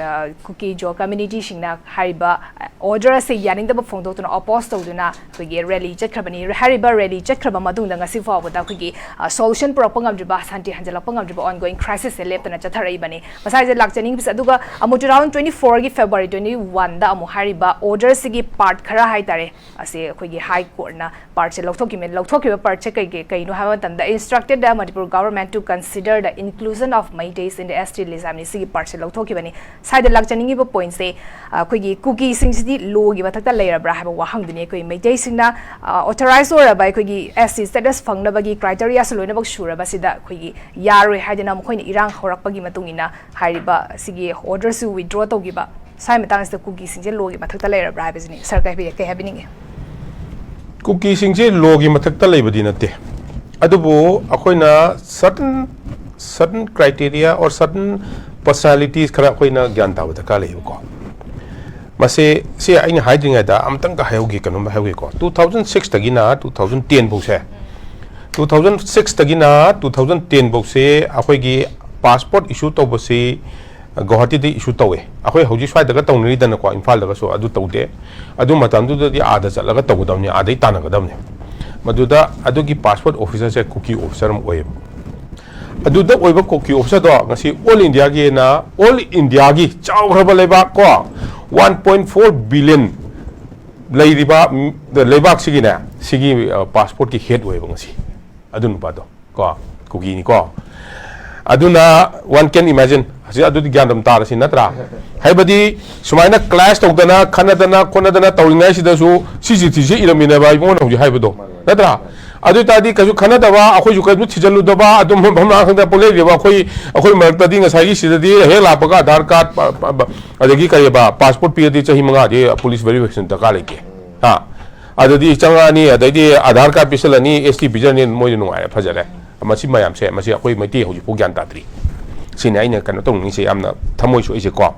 ꯑ, ꯀꯨꯀꯤ ꯖꯣ ꯀꯝꯃ꯭ꯌꯨꯅꯤꯇꯤꯁꯤꯡꯅ ꯍꯥꯏꯔꯤꯕ ꯑꯣꯔꯗꯔ ꯑꯁꯤ ꯌꯥꯅꯤꯡꯗꯕ ꯐꯣꯡꯗꯣꯛꯇꯨꯅ, ꯑꯣꯄꯣꯖ ꯇꯧꯗꯨꯅ ꯑꯩꯈꯣꯏꯒꯤ ꯔꯦꯂꯤ ꯆꯠꯈ꯭ꯔꯕꯅꯤ꯫ ꯍꯥꯏꯔꯤꯕ ꯔꯦꯂꯤ ꯆꯠꯈ꯭ꯔꯕ ꯃꯇꯨꯡꯗ ꯉꯁꯤ ꯐꯥꯎꯕꯗ ꯑꯩꯈꯣꯏꯒꯤ ꯁꯣꯂꯨꯁꯟ ꯄꯨꯔꯛꯄ ꯉꯝꯗ꯭ꯔꯤꯕ, ꯁꯥꯟꯇꯤ ꯍꯟꯖꯤꯜꯂꯛꯄ ꯉꯝꯗ꯭ꯔꯤꯕ ꯑꯣꯟꯒꯣꯌꯤꯡ ꯀ꯭ꯔꯥꯏꯁꯤꯁꯁꯦ ꯂꯦꯞꯇꯅ ꯆꯠꯊꯔꯛꯏꯕꯅꯤ꯫ ꯃꯁꯥꯏꯁꯦ ꯂꯥꯛꯆꯅꯤꯡꯕꯁꯦ꯫ ꯑꯗꯨꯒ ꯑꯃꯨꯛ ꯇꯨ ꯊꯥꯎꯖꯟ ꯇ꯭ꯋꯦꯟꯇꯤ ꯐꯣꯔꯒꯤ ꯐꯦꯕ꯭ꯔꯨꯋꯥꯔꯤ ꯇ꯭ꯋꯦꯟꯇꯤ ꯋꯥꯟꯗ ꯑꯃꯨꯛ ꯍꯥꯏꯔꯤꯕ ꯑꯣꯔꯗꯔꯁꯤꯒꯤ ꯄꯥꯔꯠ ꯈꯔ ꯍꯥꯏꯇꯥꯔꯦ, ꯑꯁꯤ ꯑꯩꯈꯣꯏꯒꯤ ꯍꯥꯏ ꯀꯣꯔꯠꯅ ꯄꯥꯔꯠꯁꯦ ꯂꯧꯊꯣꯛꯈꯤꯕꯅꯤ꯫ ꯂꯧꯊꯣꯛꯈꯤꯕ ꯄꯥꯔꯠꯁꯦ ꯀꯩ ꯀꯩ ꯀꯩꯅꯣ ꯍꯥꯏꯕ ꯃꯇꯝꯗ, instructed the Manipur government to consider the inclusion of Meiteis in the S T list ꯍꯥꯏꯕꯅꯤ꯫ ꯁꯤꯒꯤ ꯄꯥꯔꯠꯁꯦ ꯂꯧꯊꯣꯛꯈꯤꯕꯅꯤ꯫ ꯁ꯭ꯋꯥꯏꯗ ꯂꯥꯛꯆꯅꯤꯡꯉꯤꯕ ꯄꯣꯏꯟꯠꯁꯦ, ꯑꯩꯈꯣꯏꯒꯤ ꯀꯨꯀꯤꯁꯤꯡꯁꯤꯗꯤ ꯂꯣꯒꯤ ꯃꯊꯛꯇ ꯂꯩꯔꯕ꯭ꯔꯥ ꯍꯥꯏꯕ ꯋꯥꯍꯪꯗꯨꯅꯤ꯫ ꯑꯩꯈꯣꯏ ꯃꯩꯇꯩꯁꯤꯡꯅ ꯑꯣꯊꯣꯔꯥꯏꯁ ꯑꯣꯏꯔꯕ, ꯑꯩꯈꯣꯏꯒꯤ ꯑꯦꯁ ꯇꯤ ꯁ꯭ꯇꯦꯇꯁ ꯐꯪꯅꯕꯒꯤ ꯀ꯭ꯔꯥꯏꯇꯦꯔꯤꯌꯥꯁꯨ ꯂꯣꯏꯅꯃꯛ ꯁꯨꯔꯕꯁꯤꯗ ꯑꯩꯈꯣꯏꯒꯤ ꯌꯥꯔꯣꯏ ꯍꯥꯏꯗꯅ ꯃꯈꯣꯏꯅ ꯏꯔꯥꯡ ꯍꯧꯔꯛꯄꯒꯤ ꯃꯇꯨꯡ ꯏꯟꯅ ꯍꯥꯏꯔꯤꯕ ꯁꯤꯒꯤ ꯑꯣꯔꯗꯔꯁꯨ ꯋꯤꯗ꯭ꯔꯣ ꯇꯧꯈꯤꯕ꯫ ꯁ꯭ꯋꯥꯏ ꯃꯇꯥꯡꯁꯤꯗ ꯀꯨꯀꯤꯁꯤꯡꯁꯦ ꯂꯣꯒꯤ ꯃꯊꯛꯇ ꯂꯩꯔꯕ꯭ꯔꯥ ꯍꯥꯏꯕꯁꯤꯅꯤ꯫ ꯁꯔ, ꯀꯩ ꯍꯥꯏꯕꯤ-, ꯀꯩ ꯍꯥꯏꯕꯤꯅꯤꯡꯉꯤ? ꯀꯨꯀꯤꯁꯤꯡꯁꯦ ꯂꯣꯒꯤ ꯃꯊꯛꯇ ꯂꯩꯕꯗꯤ ꯅꯠꯇꯦ, ꯑꯗꯨꯕꯨ ꯑꯩꯈꯣꯏꯅ certain certain criteria or certain personalities ꯈꯔ ꯑꯩꯈꯣꯏꯅ ꯒ꯭ꯌꯥꯟ ꯇꯥꯕ ꯗꯔꯀꯥꯔ ꯂꯩꯌꯦꯕꯀꯣ꯫ ꯃꯁꯦ, ꯁꯤ ꯑꯩꯅ ꯍꯥꯏꯗ꯭ꯔꯤꯉꯩꯗ ꯑꯃꯇꯪꯒ ꯍꯥꯏꯍꯧꯒꯦ, ꯀꯩꯅꯣꯝ ꯍꯥꯏꯍꯧꯒꯦꯀꯣ꯫ ꯇꯨ ꯊꯥꯎꯖꯟ ꯁꯤꯛꯁꯇꯒꯤꯅ ꯇꯨ ꯊꯥꯎꯖꯟ ꯇꯦꯟ ꯐꯥꯎꯁꯦ, ꯇꯨ ꯊꯥꯎꯖꯟ ꯁꯤꯛꯁꯇꯒꯤꯅ ꯇꯨ ꯊꯥꯎꯖꯟ ꯇꯦꯟ ꯐꯥꯎꯁꯦ ꯑꯩꯈꯣꯏꯒꯤ ꯄꯥꯁꯄꯣꯔꯠ ꯏꯁꯨ ꯇꯧꯕꯁꯤ ꯒꯧꯍꯥꯇꯤꯗ ꯏꯁꯨ ꯇꯧꯋꯦ꯫ ꯑꯩꯈꯣꯏ ꯍꯧꯖꯤꯛ ꯁ꯭ꯋꯥꯏꯗꯒ ꯇꯧꯅꯔꯤꯗꯅꯀꯣ, ꯏꯝꯐꯥꯜꯗꯒꯁꯨ ꯑꯗꯨ ꯇꯧꯗꯦ꯫ ꯑꯗꯨ ꯃꯇꯝꯗꯨꯗꯗꯤ ꯑꯥꯗ ꯆꯠꯂꯒ ꯇꯧꯒꯗꯕꯅꯤ, ꯑꯥꯗꯩ ꯇꯥꯟꯅꯒꯗꯕꯅꯤ꯫ ꯃꯗꯨꯗ ꯑꯗꯨꯒꯤ ꯄꯥꯁꯄꯣꯔꯠ ꯑꯣꯐꯤꯁꯔꯁꯦ ꯀꯨꯀꯤ ꯑꯣꯐꯤꯁꯔ ꯑꯃ ꯑꯣꯏꯌꯦꯕ꯫ ꯑꯗꯨꯗ ꯑꯣꯏꯕ ꯀꯨꯀꯤ ꯑꯣꯐꯤꯁꯔꯗꯣ ꯉꯁꯤ ꯑꯣꯜ ꯏꯟꯗꯤꯌꯥꯒꯤꯅ, ꯑꯣꯜ ꯏꯟꯗꯤꯌꯥꯒꯤ ꯆꯥꯎꯈ꯭ꯔꯕ ꯂꯩꯕꯥꯛ ꯀꯣ, ꯋꯥꯟ ꯄꯣꯏꯟ ꯐꯣꯔ ꯕꯤꯂꯤꯌꯟ ꯂꯩꯔꯤꯕ, ꯎꯝ, ꯂꯩꯕꯥꯛꯁꯤꯒꯤꯅꯦ, ꯁꯤꯒꯤ, ꯑ, ꯄꯥꯁꯄꯣꯔꯠꯀꯤ ꯍꯦꯗ ꯑꯣꯏꯌꯦꯕ ꯉꯁꯤ꯫ ꯑꯗꯨ ꯅꯨꯄꯥꯗꯣ ꯀꯣ, ꯀꯨꯀꯤꯅꯤꯀꯣ꯫ ꯑꯗꯨꯅ one can imagine, ꯍꯧꯖꯤꯛ ꯑꯗꯨꯗꯤ ꯒ꯭ꯌꯥꯟ ꯑꯗꯨꯝ ꯇꯥꯔꯁꯤ ꯅꯠꯇ꯭ꯔꯥ? ꯍꯥꯏꯕꯗꯤ ꯁꯨꯃꯥꯏꯅ ꯀ꯭ꯂꯥꯁ ꯇꯧꯗꯅ, ꯈꯠꯅꯗꯅ ꯈꯣꯠꯅꯗꯅ ꯇꯧꯔꯤꯉꯩꯁꯤꯗꯁꯨ ꯁꯤ ꯆꯤꯊꯤꯁꯦ ꯏꯔꯝꯃꯤꯅꯦꯕ ꯏꯕꯨꯡꯉꯣꯅ ꯍꯧꯖꯤꯛ ꯍꯥꯏꯕꯗꯣ, ꯅꯠꯇ꯭ꯔꯥ? ꯑꯗꯨ ꯑꯣꯏ ꯇꯥꯔꯗꯤ ꯀꯩꯁꯨ ꯈꯟꯅꯗꯕ, ꯑꯩꯈꯣꯏꯁꯨ ꯀꯩꯁꯨ ꯊꯤꯖꯤꯜꯂꯨꯗꯕ, ꯑꯗꯨꯝ ꯃꯐꯝ ꯃꯔꯥꯡ ꯈꯪꯗꯅ ꯄꯪꯂꯩ ꯂꯩꯕ ꯑꯩꯈꯣꯏ, ꯑꯩꯈꯣꯏ ꯃꯔꯛꯇꯗꯤ ꯉꯁꯥꯏꯒꯤ ꯁꯤꯗꯗꯤ ꯍꯦꯛ ꯂꯥꯛꯄꯒ ꯑꯥꯙꯥꯔ ꯀꯥꯔꯗ, ꯄ-, ꯄ-, ꯄ-, ꯑꯗꯒꯤ ꯀꯔꯤꯕ, ꯄꯥꯁꯄꯣꯔꯠ ꯄꯤꯔꯗꯤ ꯆꯍꯤ ꯃꯉꯥꯗꯤ ꯄꯨꯂꯤꯁ ꯚꯦꯔꯤꯐꯤꯀꯦꯁꯟ ꯗꯔꯀꯥꯔ ꯂꯩꯇꯦ꯫ ꯍꯥ? ꯑꯗꯨꯗꯤ ꯆꯪꯉꯛꯑꯅꯤ, ꯑꯗꯩꯗꯤ ꯑꯙꯥꯔ ꯀꯥꯔꯗ ꯄꯤꯁꯜꯂꯅꯤ, ꯑꯦꯁ ꯇꯤ ꯄꯤꯖꯔꯅꯤ, ꯃꯣꯏꯗꯤ ꯅꯨꯡꯉꯥꯏꯔꯦ, ꯐꯖꯔꯦ꯫ ꯃꯁꯤ ꯃꯌꯥꯝꯁꯦ, ꯃꯁꯤ ꯑꯩꯈꯣꯏ ꯃꯩꯇꯩ ꯍꯧꯖꯤꯛꯐꯥꯎ ꯒ꯭ꯌꯥꯟ ꯇꯥꯗ꯭ꯔꯤ꯫ ꯁꯤꯅꯤ ꯑꯩꯅ ꯀꯩꯅꯣ ꯇꯧꯅꯤꯡꯉꯤꯁꯦ, ꯌꯥꯝꯅ ꯊꯃꯣꯏ ꯁꯣꯛꯏꯁꯦꯀꯣ꯫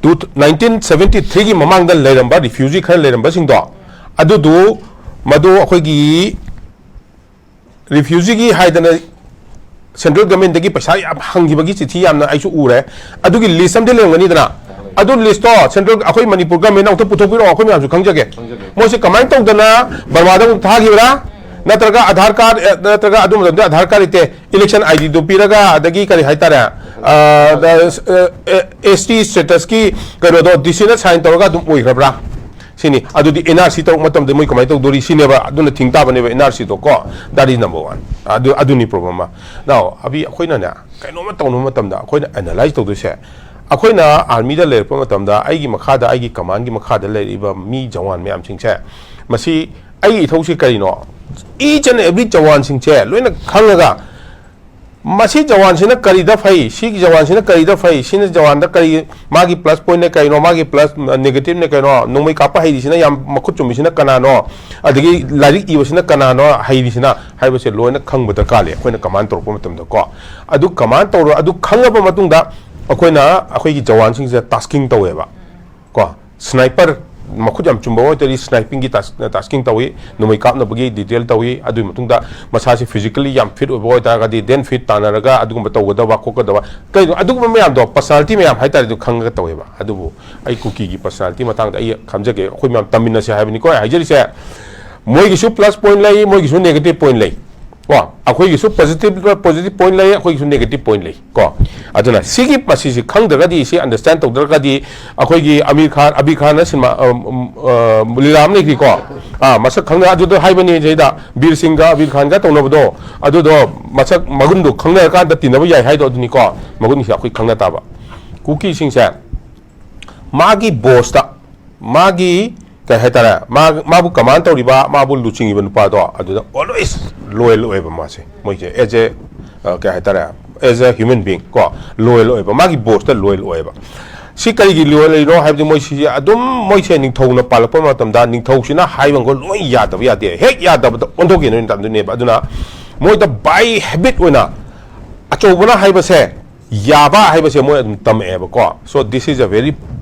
ꯇꯨ, ꯅꯥꯏꯟꯇꯤꯟ ꯁꯚꯦꯟꯇꯤ ꯊ꯭ꯔꯤꯒꯤ ꯃꯃꯥꯡꯗ ꯂꯩꯔꯝꯕ ꯔꯤꯐ꯭ꯌꯨꯖꯤ ꯈꯔ ꯂꯩꯔꯝꯕꯁꯤꯡꯗꯣ, ꯑꯗꯨꯗꯨ, ꯃꯗꯨ ꯑꯩꯈꯣꯏꯒꯤ ꯔꯤꯐ꯭ꯌꯨꯖꯤꯒꯤ ꯍꯥꯏꯗꯅ ꯁꯦꯟꯇ꯭ꯔꯦꯜ ꯒꯚꯔꯟꯃꯦꯟꯠꯇꯒꯤ ꯄꯩꯁꯥ ꯌꯥꯝ ꯍꯪꯈꯤꯕꯒꯤ ꯆꯤꯊꯤ ꯌꯥꯝꯅ ꯑꯩꯁꯨ ꯎꯔꯦ꯫ ꯑꯗꯨꯒꯤ ꯂꯤꯁ ꯑꯃꯗꯤ ꯂꯩꯔꯝꯒꯅꯤꯗꯅ, ꯑꯗꯨ ꯂꯤꯁꯇꯣ ꯁꯦꯟꯇ꯭ꯔꯦꯜ, ꯑꯩꯈꯣꯏ ꯃꯅꯤꯄꯨꯔ ꯒꯚꯔꯟꯃꯦꯟꯠꯅ ꯑꯃꯨꯛꯇ ꯄꯨꯊꯣꯛꯄꯤꯔꯛꯑꯣ, ꯑꯩꯈꯣꯏ ꯃꯌꯥꯝꯁꯨ ꯈꯪꯖꯒꯦ꯫ ꯃꯣꯏꯁꯦ ꯀꯃꯥꯏꯅ ꯇꯧꯗꯅ ꯕꯔꯃꯥꯗ ꯑꯃꯨꯛ ꯊꯥꯈꯤꯕ꯭ꯔꯥ? ꯅꯠꯇ꯭ꯔꯒ ꯑꯙꯥꯔ ꯀꯥꯔꯗ, ꯑꯦ, ꯅꯠꯇ꯭ꯔꯒ ꯑꯗꯨ ꯃꯇꯝꯗ ꯑꯙꯥꯔ ꯀꯥꯔꯗ ꯂꯩꯇꯦ, ꯏꯂꯦꯛꯁꯟ ꯑꯥꯏ ꯗꯤꯗꯣ ꯄꯤꯔꯒ, ꯑꯗꯒꯤ ꯀꯔꯤ ꯍꯥꯏꯇꯥꯔꯦ, ꯑ, ꯗ-, ꯑ, ꯑꯦ, ꯑꯦꯁ ꯇꯤ ꯁ꯭ꯇꯦꯇꯁꯀꯤ ꯀꯩꯅꯣꯗꯣ ꯗꯤ ꯁꯤꯅ ꯁꯥꯏꯟ ꯇꯧꯔꯒ ꯑꯗꯨꯝ ꯑꯣꯏꯈ꯭ꯔꯕ꯭ꯔꯥ? ꯁꯤꯅꯤ꯫ ꯑꯗꯨꯗꯤ ꯑꯦꯟ ꯑꯥꯔ ꯁꯤ ꯇꯧꯔꯛꯄ ꯃꯇꯝꯗ ꯃꯣꯏ ꯀꯃꯥꯏꯅ ꯇꯧꯗꯣꯔꯤ ꯁꯤꯅꯦꯕ, ꯑꯗꯨꯅ ꯊꯤꯡ ꯇꯥꯕꯅꯦꯕ ꯑꯦꯟ ꯑꯥꯔ ꯁꯤꯗꯣ ꯀꯣ꯫ That is number one. ꯑꯗꯨ, ꯑꯗꯨꯅꯤ ꯄ꯭ꯔꯣꯕ꯭ꯂꯦꯝ ꯑꯃ꯫ Now, ꯑꯕꯤ, ꯑꯩꯈꯣꯏꯅꯅꯦ, ꯀꯩꯅꯣꯝꯃ ꯇꯧꯅꯕ ꯃꯇꯝꯗ ꯑꯩꯈꯣꯏꯅ ꯑꯦꯅꯥꯂꯥꯏꯁ ꯇꯧꯗꯣꯏꯁꯦ, ꯑꯩꯈꯣꯏꯅ ꯑꯥꯔꯃꯤꯗ ꯂꯩꯔꯛꯄ ꯃꯇꯝꯗ ꯑꯩꯒꯤ ꯃꯈꯥꯗ, ꯑꯩꯒꯤ ꯀꯃꯥꯟꯒꯤ ꯃꯈꯥꯗ ꯂꯩꯔꯛꯏꯕ ꯃꯤ ꯖꯋꯥꯟ ꯃꯌꯥꯝꯁꯤꯡꯁꯦ, ꯃꯁꯤ ꯑꯩꯒꯤ ꯏꯊꯧꯁꯤ ꯀꯔꯤꯅꯣ? Each and every ꯖꯋꯥꯟꯁꯤꯡꯁꯦ ꯂꯣꯏꯅ ꯈꯪꯉꯒ, ꯃꯁꯤ ꯖꯋꯥꯟꯁꯤꯅ ꯀꯔꯤꯗ ꯐꯩ, ꯁꯤꯒꯤ ꯖꯋꯥꯟꯁꯤꯅ ꯀꯔꯤꯗ ꯐꯩ, ꯁꯤꯅ ꯖꯋꯥꯟꯗ ꯀꯔꯤ, ꯃꯥꯒꯤ ꯄ꯭ꯂꯁ ꯄꯣꯏꯟꯅ ꯀꯩꯅꯣ, ꯃꯥꯒꯤ ꯄ꯭ꯂꯁ ꯅꯦꯒꯦꯇꯤꯞꯅ ꯀꯩꯅꯣ, ꯅꯣꯡꯃꯩ ꯀꯥꯞꯄ ꯍꯩꯔꯤꯁꯤꯅ ꯌꯥꯝ ꯃꯈꯨꯠ ꯆꯨꯝꯃꯤꯁꯤꯅ ꯀꯅꯥꯅꯣ, ꯑꯗꯒꯤ ꯂꯥꯏꯔꯤꯛ ꯏꯕꯁꯤꯅ ꯀꯅꯥꯅꯣ ꯍꯩꯔꯤꯁꯤꯅ ꯍꯥꯏꯕꯁꯦ ꯂꯣꯏꯅ ꯈꯪꯕ ꯗꯔꯀꯥꯔ ꯂꯩ ꯑꯩꯈꯣꯏꯅ ꯀꯃꯥꯟ ꯇꯧꯔꯛꯄ ꯃꯇꯝꯗ ꯀꯣ꯫ ꯑꯗꯨ ꯀꯃꯥꯟ ꯇꯧꯔ, ꯑꯗꯨ ꯈꯪꯉꯕ ꯃꯇꯨꯡꯗ ꯑꯩꯈꯣꯏꯅ ꯑꯩꯈꯣꯏꯒꯤ ꯖꯋꯥꯟꯁꯤꯡꯁꯦ ꯇꯥꯁꯀꯤꯡ ꯇꯧꯋꯦꯕ꯫ ꯀꯣ, ꯁ꯭ꯅꯥꯏꯄꯔ ꯃꯈꯨꯠ ꯌꯥꯝ ꯆꯨꯝꯕ ꯑꯣꯏꯇꯥꯔꯗꯤ ꯁ꯭ꯅꯥꯏꯄꯤꯡꯒꯤ ꯇꯥꯁ-, ꯇꯥꯁꯀꯤꯡ ꯇꯧꯏ, ꯅꯣꯡꯃꯩ ꯀꯥꯞꯅꯕꯒꯤ ꯗꯤꯇꯦꯜ ꯇꯧꯏ꯫ ꯑꯗꯨꯒꯤ ꯃꯇꯨꯡꯗ ꯃꯁꯥꯁꯤ ꯐꯤꯖꯤꯀꯦꯜꯂꯤ ꯌꯥꯝ ꯐꯤꯠ ꯑꯣꯏꯕ ꯑꯣꯏꯇꯥꯔꯒꯗꯤ ꯗꯦꯟ ꯐꯤꯠ ꯇꯥꯟꯅꯔꯒ ꯑꯗꯨꯒꯨꯝꯕ ꯇꯧꯒꯗꯕ ꯈꯣꯠꯀꯗꯕ, ꯀꯩꯅꯣ, ꯑꯗꯨꯒꯨꯝꯕ ꯃꯌꯥꯝꯗꯣ, ꯄꯔꯁꯅꯥꯂꯤꯇꯤ ꯃꯌꯥꯝ ꯍꯥꯏꯇꯥꯔꯦ, ꯑꯗꯨ ꯈꯪꯉꯒ ꯇꯧꯋꯦꯕ꯫ ꯑꯗꯨꯕꯨ ꯑꯩ ꯀꯨꯀꯤꯒꯤ ꯄꯔꯁꯅꯥꯂꯤꯇꯤ ꯃꯇꯥꯡꯗ ꯑꯩ ꯈꯟꯖꯒꯦ, ꯑꯩꯈꯣꯏ ꯃꯌꯥꯝ ꯇꯝꯃꯤꯟꯅꯁꯦ ꯍꯥꯏꯕꯅꯤꯀꯣ ꯑꯩ ꯍꯥꯏꯖꯔꯤꯁꯦ꯫ ꯃꯣꯏꯒꯤꯁꯨ ꯄ꯭ꯂꯁ ꯄꯣꯏꯟ ꯂꯩ, ꯃꯣꯏꯒꯤꯁꯨ ꯅꯦꯒꯦꯇꯤꯚ ꯄꯣꯏꯟ ꯂꯩ꯫ ꯀꯣ, ꯑꯩꯈꯣꯏꯒꯤꯁꯨ ꯄꯣꯖꯤꯇꯤꯚ, ꯄꯣꯖꯤꯇꯤꯚ ꯄꯣꯏꯟ ꯂꯩ, ꯑꯩꯈꯣꯏꯒꯤꯁꯨ ꯅꯦꯒꯦꯇꯤꯚ ꯄꯣꯏꯟ ꯂꯩ꯫ ꯀꯣ, ꯑꯗꯨꯅ ꯁꯤꯒꯤ, ꯃꯁꯤꯁꯤ ꯈꯪꯗ꯭ꯔꯒꯗꯤ, ꯁꯤ ꯑꯟꯗꯔꯁ꯭ꯇꯦꯟ ꯇꯧꯗ꯭ꯔꯒꯗꯤ, ꯑꯩꯈꯣꯏꯒꯤ ꯑꯃꯤꯔ ꯈꯥꯟ, ꯑꯕꯤꯔ ꯈꯥꯟꯅ ꯁꯤꯅꯦꯃꯥ, ꯑ, ꯎꯝ, ꯑ, ꯂꯤꯂꯥ ꯑꯃ ꯂꯩꯈ꯭ꯔꯤꯀꯣ, ꯑꯥ, ꯃꯁꯛ ꯈꯪꯅ, ꯑꯗꯨꯗ ꯍꯥꯏꯕꯅꯤ ꯁꯤꯗ ꯕꯤꯔ ꯁꯤꯡꯒ ꯑꯕꯤꯔ ꯈꯥꯟꯒ ꯇꯧꯅꯕꯗꯣ, ꯑꯗꯨꯗꯣ ꯃꯁꯛ ꯃꯒꯨꯟꯗꯣ ꯈꯪꯅꯔꯀꯥꯟꯗ ꯇꯤꯟꯅꯕ ꯌꯥꯏ ꯍꯥꯏꯗꯣ ꯑꯗꯨꯅꯤꯀꯣ꯫ ꯃꯒꯨꯟꯁꯦ ꯑꯩꯈꯣꯏ ꯈꯪꯅ ꯇꯥꯕ꯫ ꯀꯨꯀꯤꯁꯤꯡꯁꯦ ꯃꯥꯒꯤ ꯕꯣꯁꯇ, ꯃꯥꯒꯤ ꯀꯩ ꯍꯥꯏꯇꯥꯔꯦ, ꯃꯥ, ꯃꯥꯕꯨ ꯀꯃꯥꯟ ꯇꯧꯔꯤꯕ, ꯃꯥꯕꯨ ꯂꯨꯆꯤꯡꯉꯤꯕ ꯅꯨꯄꯥꯗꯣ, ꯑꯗꯨꯗ ꯑꯣꯜꯋꯦꯁ ꯂꯣꯌꯦꯜ ꯑꯣꯏꯕ ꯃꯥꯁꯦ꯫ ꯃꯣꯏꯁꯦ ꯑꯦꯖ ꯑꯦ, ꯑ, ꯀꯩ ꯍꯥꯏꯇꯥꯔꯦ, ꯑꯦꯖ ꯑꯦ ꯍ꯭ꯌꯨꯃꯦꯟ ꯕꯤꯡ ꯀꯣ, ꯂꯣꯌꯦꯜ ꯑꯣꯏꯕ, ꯃꯥꯒꯤ ꯕꯣꯁꯇ ꯂꯣꯌꯦꯜ ꯑꯣꯏꯕ꯫ ꯁꯤ ꯀꯔꯤꯒꯤ ꯂꯣꯏ ꯂꯩꯔꯤꯅꯣ ꯍꯥꯏꯕꯗꯤ, ꯃꯣꯏ ꯁꯤꯁꯦ ꯑꯗꯨꯝ, ꯃꯣꯏꯁꯦ ꯅꯤꯡꯊꯧꯅ ꯄꯥꯜꯂꯛꯄ ꯃꯇꯝꯗ ꯅꯤꯡꯊꯧꯁꯤꯅ ꯍꯥꯏꯕ ꯉꯣ ꯂꯣꯏ ꯌꯥꯗꯕ ꯌꯥꯗꯦ, ꯍꯦꯛ ꯌꯥꯗꯕꯗ ꯑꯣꯟꯊꯣꯛꯈꯤꯅ ꯇꯝꯗꯣꯏꯅꯦꯕ꯫ ꯑꯗꯨꯅ ꯃꯣꯏꯗ by habit ꯑꯣꯏꯅ ꯑꯆꯧꯕꯅ ꯍꯥꯏꯕꯁꯦ, ꯌꯥꯕ ꯍꯥꯏꯕꯁꯦ ꯃꯣꯏ ꯑꯗꯨꯝ ꯇꯝꯃꯛꯑꯦꯕꯀꯣ꯫ So this is a very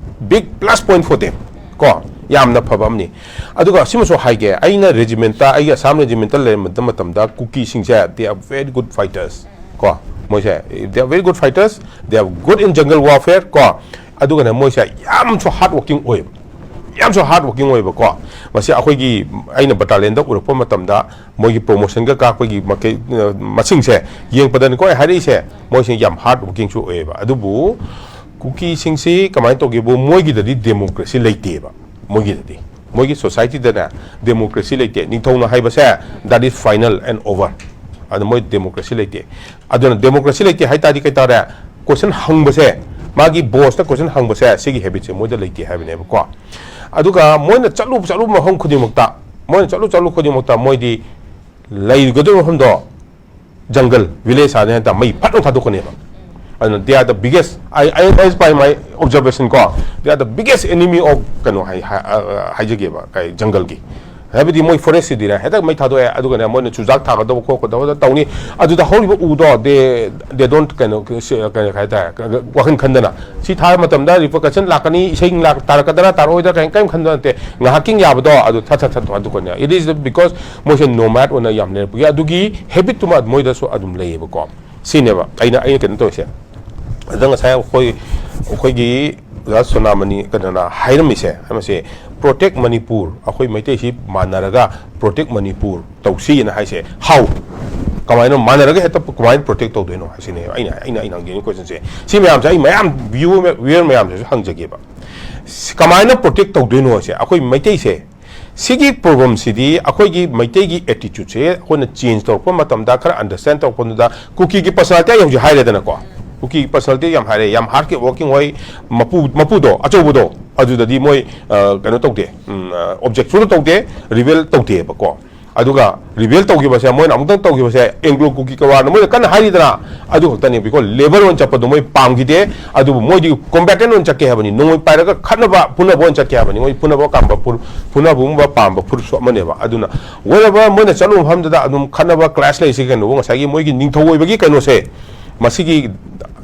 big plus point for them ꯀꯣ꯫ ꯌꯥꯝꯅ ꯐꯕ ꯑꯃꯅꯤ꯫ ꯑꯗꯨꯒ ꯁꯤꯃꯁꯨ ꯍꯥꯏꯒꯦ, ꯑꯩꯅ ꯔꯦꯖꯤꯃꯦꯟꯇ, ꯑꯩꯒꯤ ꯑꯁꯥꯝ ꯔꯦꯖꯤꯃꯦꯟꯇ ꯂꯩꯔꯝꯕ ꯃꯇꯝꯗ ꯀꯨꯀꯤꯁꯤꯡꯁꯦ, they are very good fighters ꯀꯣ꯫ ꯃꯣꯏꯁꯦ, they are very good fighters, they are good in jungle warfare ꯀꯣ꯫ ꯑꯗꯨꯒꯅꯦ, ꯃꯣꯏꯁꯦ ꯌꯥꯝꯁꯨ hard working ꯑꯣꯏꯕ, ꯌꯥꯝꯁꯨ hard working ꯑꯣꯏꯕꯀꯣ꯫ ꯃꯁꯤ ꯑꯩꯈꯣꯏꯒꯤ, ꯑꯩꯅ ꯕꯇꯥꯂꯤꯌꯟꯗ ꯎꯔꯛꯄ ꯃꯇꯝꯗ, ꯃꯣꯏꯒꯤ ꯄ꯭ꯔꯣꯃꯣꯁꯟꯒ ꯀꯥꯛꯄꯒꯤ ꯃꯀꯩ-, ꯃꯁꯤꯡꯁꯦ ꯌꯦꯡꯕꯗꯅꯤꯀꯣ ꯑꯩ ꯍꯥꯏꯔꯛꯏꯁꯦ, ꯃꯣꯏꯁꯦ ꯌꯥꯝ hard workingꯁꯨ ꯑꯣꯏꯌꯦꯕ꯫ ꯑꯗꯨꯕꯨ ꯀꯨꯀꯤꯁꯤꯡꯁꯤ ꯀꯃꯥꯏꯅ ꯇꯧꯒꯦꯕꯨ, ꯃꯣꯏꯒꯤꯗꯗꯤ ꯗꯦꯃꯣꯀ꯭ꯔꯦꯁꯤ ꯂꯩꯇꯦꯕ꯫ ꯃꯣꯏꯒꯤꯗꯗꯤ, ꯃꯣꯏꯒꯤ ꯁꯣꯁꯥꯏꯇꯤꯗꯅꯦ ꯗꯦꯃꯣꯀ꯭ꯔꯦꯁꯤ ꯂꯩꯇꯦ꯫ ꯅꯤꯡꯊꯧꯅ ꯍꯥꯏꯕꯁꯦ, that is final and over꯫ ꯑꯗꯨ ꯃꯣꯏ ꯗꯦꯃꯣꯀ꯭ꯔꯦꯁꯤ ꯂꯩꯇꯦ꯫ ꯑꯗꯨꯅ ꯗꯦꯃꯣꯀ꯭ꯔꯦꯁꯤ ꯂꯩꯇꯦ ꯍꯥꯏ ꯇꯥꯔꯗꯤ ꯀꯩ ꯇꯥꯔꯦ? ꯀꯣꯏꯁꯟ ꯍꯪꯕꯁꯦ, ꯃꯥꯒꯤ ꯕꯣꯁꯇ ꯀꯣꯏꯁꯟ ꯍꯪꯕꯁꯦ, ꯁꯤꯒꯤ ꯍꯦꯕꯤꯠꯁꯦ ꯃꯣꯏꯗ ꯂꯩꯇꯦ ꯍꯥꯏꯕꯅꯦꯕꯀꯣ꯫ ꯑꯗꯨꯒ ꯃꯣꯏꯅ ꯆꯠꯂꯨ ꯆꯠꯂꯨ ꯃꯐꯝ ꯈꯨꯗꯤꯡꯃꯛꯇ, ꯃꯣꯏꯅ ꯆꯠꯂꯨ ꯆꯠꯂꯨ ꯈꯨꯗꯤꯡꯃꯛꯇ ꯃꯣꯏꯗꯤ ꯂꯩꯒꯗꯧꯕ ꯃꯐꯝꯗꯣ ꯖꯪꯒꯜ, ꯚꯤꯂꯦꯖ ꯍꯥꯏꯅ ꯍꯦꯛꯇ ꯃꯩ ꯐꯠ ꯂꯥꯎ ꯊꯥꯗꯣꯛꯀꯅꯦꯕ꯫ ꯑꯗꯨꯅ they are the biggest, I, I, as by my observation ꯀꯣ, they are the biggest enemy of ꯀꯩꯅꯣ ꯍꯥꯏ-, ꯍꯥꯏ-, ꯑ, ꯍꯥꯏꯖꯒꯦꯕ, ꯀꯩ, ꯖꯪꯒꯜꯒꯤ꯫ ꯍꯥꯏꯕꯗꯤ ꯃꯣꯏ ꯐꯣꯔꯦꯁꯁꯤꯗꯤꯅꯦ ꯍꯦꯛꯇ ꯃꯩ ꯊꯥꯗꯣꯛꯑꯦ, ꯑꯗꯨꯒꯅꯦ ꯃꯣꯏꯅ ꯆꯨꯖꯥꯛ ꯊꯥꯒꯗꯧꯕ ꯈꯣꯠꯀꯗꯧꯕ ꯇꯧꯅꯤ꯫ ꯑꯗꯨꯗ ꯍꯧꯔꯤꯕ ꯎꯗꯣ they, they don't ꯀꯩꯅꯣ, ꯀꯩꯅꯣ ꯍꯥꯏꯇꯥꯔꯦ, ꯋꯥꯈꯜ ꯈꯟꯗꯅ ꯁꯤ ꯊꯥꯕ ꯃꯇꯝꯗ repercussion ꯂꯥꯛꯀꯅꯤ, ꯏꯁꯩ ꯂꯥꯛ-, ꯇꯥꯔꯛꯀꯗ꯭ꯔꯥ ꯇꯥꯔꯛꯑꯣꯏꯗ꯭ꯔꯥ ꯀꯔꯤꯝ, ꯀꯔꯤꯝ ꯈꯟꯗ ꯅꯠꯇꯦ, ꯉꯥꯏꯍꯥꯛꯀꯤ ꯌꯥꯕꯗꯣ ꯑꯗꯨ ꯊꯠ ꯊꯠ ꯊꯠ ꯊꯠ ꯊꯠꯇꯣꯛꯀꯅꯤ꯫ It is because ꯃꯣꯏꯁꯦ nomad ꯑꯣꯏꯅ ꯌꯥꯝ ꯂꯩꯔꯛꯄꯒꯤ ꯑꯗꯨꯒꯤ ꯍꯦꯕꯤꯠꯇꯨꯃ ꯃꯣꯏꯗꯁꯨ ꯑꯗꯨꯝ ꯂꯩꯌꯦꯕꯀꯣ꯫ ꯁꯤꯅꯦꯕ ꯑꯩꯅ, ꯑꯩꯅ ꯀꯩꯅꯣ ꯇꯧꯔꯤꯁꯦ꯫ ꯑꯗ ꯉꯁꯥꯏ ꯑꯩꯈꯣꯏ, ꯑꯩꯈꯣꯏꯒꯤ ꯑꯣꯖꯥ ꯁꯣꯅꯥꯃꯅꯤ ꯀꯩꯅꯣꯅ ꯍꯥꯏꯔꯝꯃꯤꯁꯦ, ꯃꯁꯤ protect ꯃꯅꯤꯄꯨꯔ, ꯑꯩꯈꯣꯏ ꯃꯩꯇꯩꯁꯤ ꯃꯥꯟꯅꯔꯒ protect ꯃꯅꯤꯄꯨꯔ ꯇꯧꯁꯤꯅ ꯍꯥꯏꯁꯦ꯫ How? ꯀꯃꯥꯏꯅ ꯃꯥꯟꯅꯔꯒ ꯍꯦꯛꯇ ꯀꯃꯥꯏꯅ protect ꯇꯧꯗꯣꯏꯅꯣ ꯍꯥꯏꯁꯤꯅꯦꯕ ꯑꯩꯅ, ꯑꯩꯅ, ꯑꯩꯅ ꯍꯪꯖꯅꯤꯡꯉꯤ questionꯁꯦ꯫ ꯁꯤ ꯃꯌꯥꯝꯁꯦ ꯑꯩ ꯃꯌꯥꯝ view, viewer ꯃꯌꯥꯝꯁꯤꯁꯨ ꯍꯪꯖꯒꯦꯕ꯫ ꯁꯤ ꯀꯃꯥꯏꯅ protect ꯇꯧꯗꯣꯏꯅꯣ ꯍꯥꯏꯁꯦ? ꯑꯩꯈꯣꯏ ꯃꯩꯇꯩꯁꯦ, ꯁꯤꯒꯤ problemꯁꯤꯗꯤ ꯑꯩꯈꯣꯏꯒꯤ ꯃꯩꯇꯩꯒꯤ attitudeꯁꯦ ꯑꯩꯈꯣꯏꯅ change ꯇꯧꯔꯛꯄ ꯃꯇꯝꯗ, ꯈꯔ understand ꯇꯧꯔꯛꯄ ꯃꯇꯝꯗ, ꯀꯨꯀꯤꯒꯤ personality ꯑꯩ ꯍꯧꯖꯤꯛ ꯍꯥꯏꯔꯦꯗꯅꯀꯣ꯫ ꯀꯨꯀꯤꯒꯤ personality ꯌꯥꯝ ꯍꯥꯏꯔꯦ, ꯌꯥꯝ hard working ꯑꯣꯏ, ꯃꯄꯨ, ꯃꯄꯨꯗꯣ, ꯑꯆꯧꯕꯗꯣ, ꯑꯗꯨꯗꯗꯤ ꯃꯣꯏ, ꯑ, ꯀꯩꯅꯣ ꯇꯧꯗꯦ, ꯎꯝ, ꯑ, objectꯁꯨ ꯇꯧꯗꯦ, rebel ꯇꯧꯗꯦꯕꯀꯣ꯫ ꯑꯗꯨꯒ ꯔꯤꯕꯦꯜ ꯇꯧꯈꯤꯕꯁꯦ, ꯃꯣꯏꯅ ꯑꯃꯨꯛꯇꯪ ꯇꯧꯈꯤꯕꯁꯦ, ꯑꯦꯡꯒ꯭ꯂꯣ ꯀꯨꯀꯤ ꯀꯋꯥꯔꯅ ꯃꯣꯏꯅ ꯀꯟꯅ ꯍꯥꯏꯔꯤꯗꯅ, ꯑꯗꯨ ꯈꯛꯇꯅꯦ꯫ ꯕꯤꯀꯣ ꯂꯦꯕꯔ ꯑꯣꯏꯅ ꯆꯠꯄꯗꯣ ꯃꯣꯏ ꯄꯥꯝꯈꯤꯗꯦ꯫ ꯑꯗꯨꯕꯨ ꯃꯣꯏꯗꯤ ꯀꯣꯝꯕꯦꯇꯦꯟ ꯑꯣꯏꯅ ꯆꯠꯀꯦ ꯍꯥꯏꯕꯅꯤ, ꯅꯣꯡꯃꯩ ꯄꯥꯏꯔꯒ ꯈꯠꯅꯕ ꯐꯨꯅꯕ ꯑꯣꯏꯅ ꯆꯠꯀꯦ ꯍꯥꯏꯕꯅꯤ꯫ ꯃꯣꯏ ꯐꯨꯅꯕ ꯀꯥꯝꯕ ꯐꯨ-, ꯐꯨꯅꯕꯒꯨꯝꯕ ꯄꯥꯝꯕ ꯐꯨꯔꯨꯞꯁꯨ ꯑꯃꯅꯦꯕ꯫ ꯑꯗꯨꯅ wherever ꯃꯣꯏꯅ ꯆꯠꯂꯨꯕ ꯃꯐꯝꯗꯨꯗ ꯑꯗꯨꯝ ꯈꯠꯅꯕ, ꯀ꯭ꯂꯥꯁ ꯂꯩꯔꯤꯁꯦ ꯀꯩꯅꯣꯕꯨ, ꯉꯁꯥꯏꯒꯤ ꯃꯣꯏꯒꯤ ꯅꯤꯡꯊꯧ ꯑꯣꯏꯕꯒꯤ ꯀꯩꯅꯣꯁꯦ, ꯃꯁꯤꯒꯤ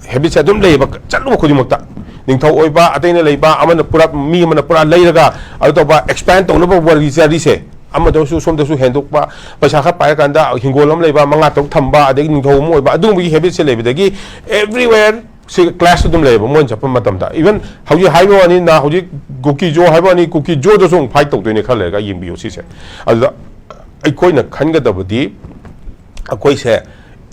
ꯍꯦꯕꯤꯠꯁꯦ ꯑꯗꯨꯝ ꯂꯩꯌꯦꯕ꯫ ꯆꯠꯂꯨꯕ ꯈꯨꯗꯤꯡꯃꯛꯇ ꯅꯤꯡꯊꯧ ꯑꯣꯏꯕ, ꯑꯇꯩꯅ ꯂꯩꯕ, ꯑꯃꯅ ꯄꯨꯔꯥ, ꯃꯤ ꯑꯃꯅ ꯄꯨꯔꯥ ꯂꯩꯔꯒ ꯑꯗꯨ ꯇꯧꯕ, ꯑꯦꯛꯁꯄꯦꯟ ꯇꯧꯅꯕ ꯋꯥꯔꯤ ꯆꯥꯔꯤꯁꯦ, ꯑꯃꯗꯁꯨ ꯁꯣꯝꯗꯁꯨ ꯍꯦꯟꯗꯣꯛꯄ, ꯄꯩꯁꯥ ꯈꯔ ꯄꯥꯏꯔꯀꯥꯟꯗ ꯍꯤꯡꯒꯣꯜ ꯑꯃ ꯂꯩꯕ, ꯃꯉꯥ ꯇꯔꯨꯛ ꯊꯝꯕ, ꯑꯗꯒꯤ ꯅꯤꯡꯊꯧ ꯑꯃ ꯑꯣꯏꯕ, ꯑꯗꯨꯒꯨꯝꯕꯒꯤ ꯍꯦꯕꯤꯠꯁꯦ ꯂꯩꯕꯗꯒꯤ everywhere ꯁꯤ ꯀ꯭ꯂꯥꯁ ꯑꯗꯨꯝ ꯂꯩꯌꯦꯕ ꯃꯣꯏꯅ ꯆꯠꯄ ꯃꯇꯝꯗ꯫ Even ꯍꯧꯖꯤꯛ ꯍꯥꯏꯕ ꯋꯥꯅꯤ, ꯅ ꯍꯧꯖꯤꯛ ꯀꯨꯀꯤ ꯖꯣ ꯍꯥꯏꯕ ꯋꯥꯅꯤ, ꯀꯨꯀꯤ ꯖꯣꯗꯁꯨ ꯑꯃꯨꯛ ꯐꯥꯏꯠ ꯇꯧꯗꯣꯏꯅꯦ ꯈꯔ ꯂꯩꯔꯒ, ꯌꯦꯡꯕꯤꯌꯨ ꯁꯤꯁꯦ꯫ ꯑꯗꯨꯗ ꯑꯩꯈꯣꯏꯅ ꯈꯟꯒꯗꯕꯗꯤ, ꯑꯩꯈꯣꯏꯁꯦ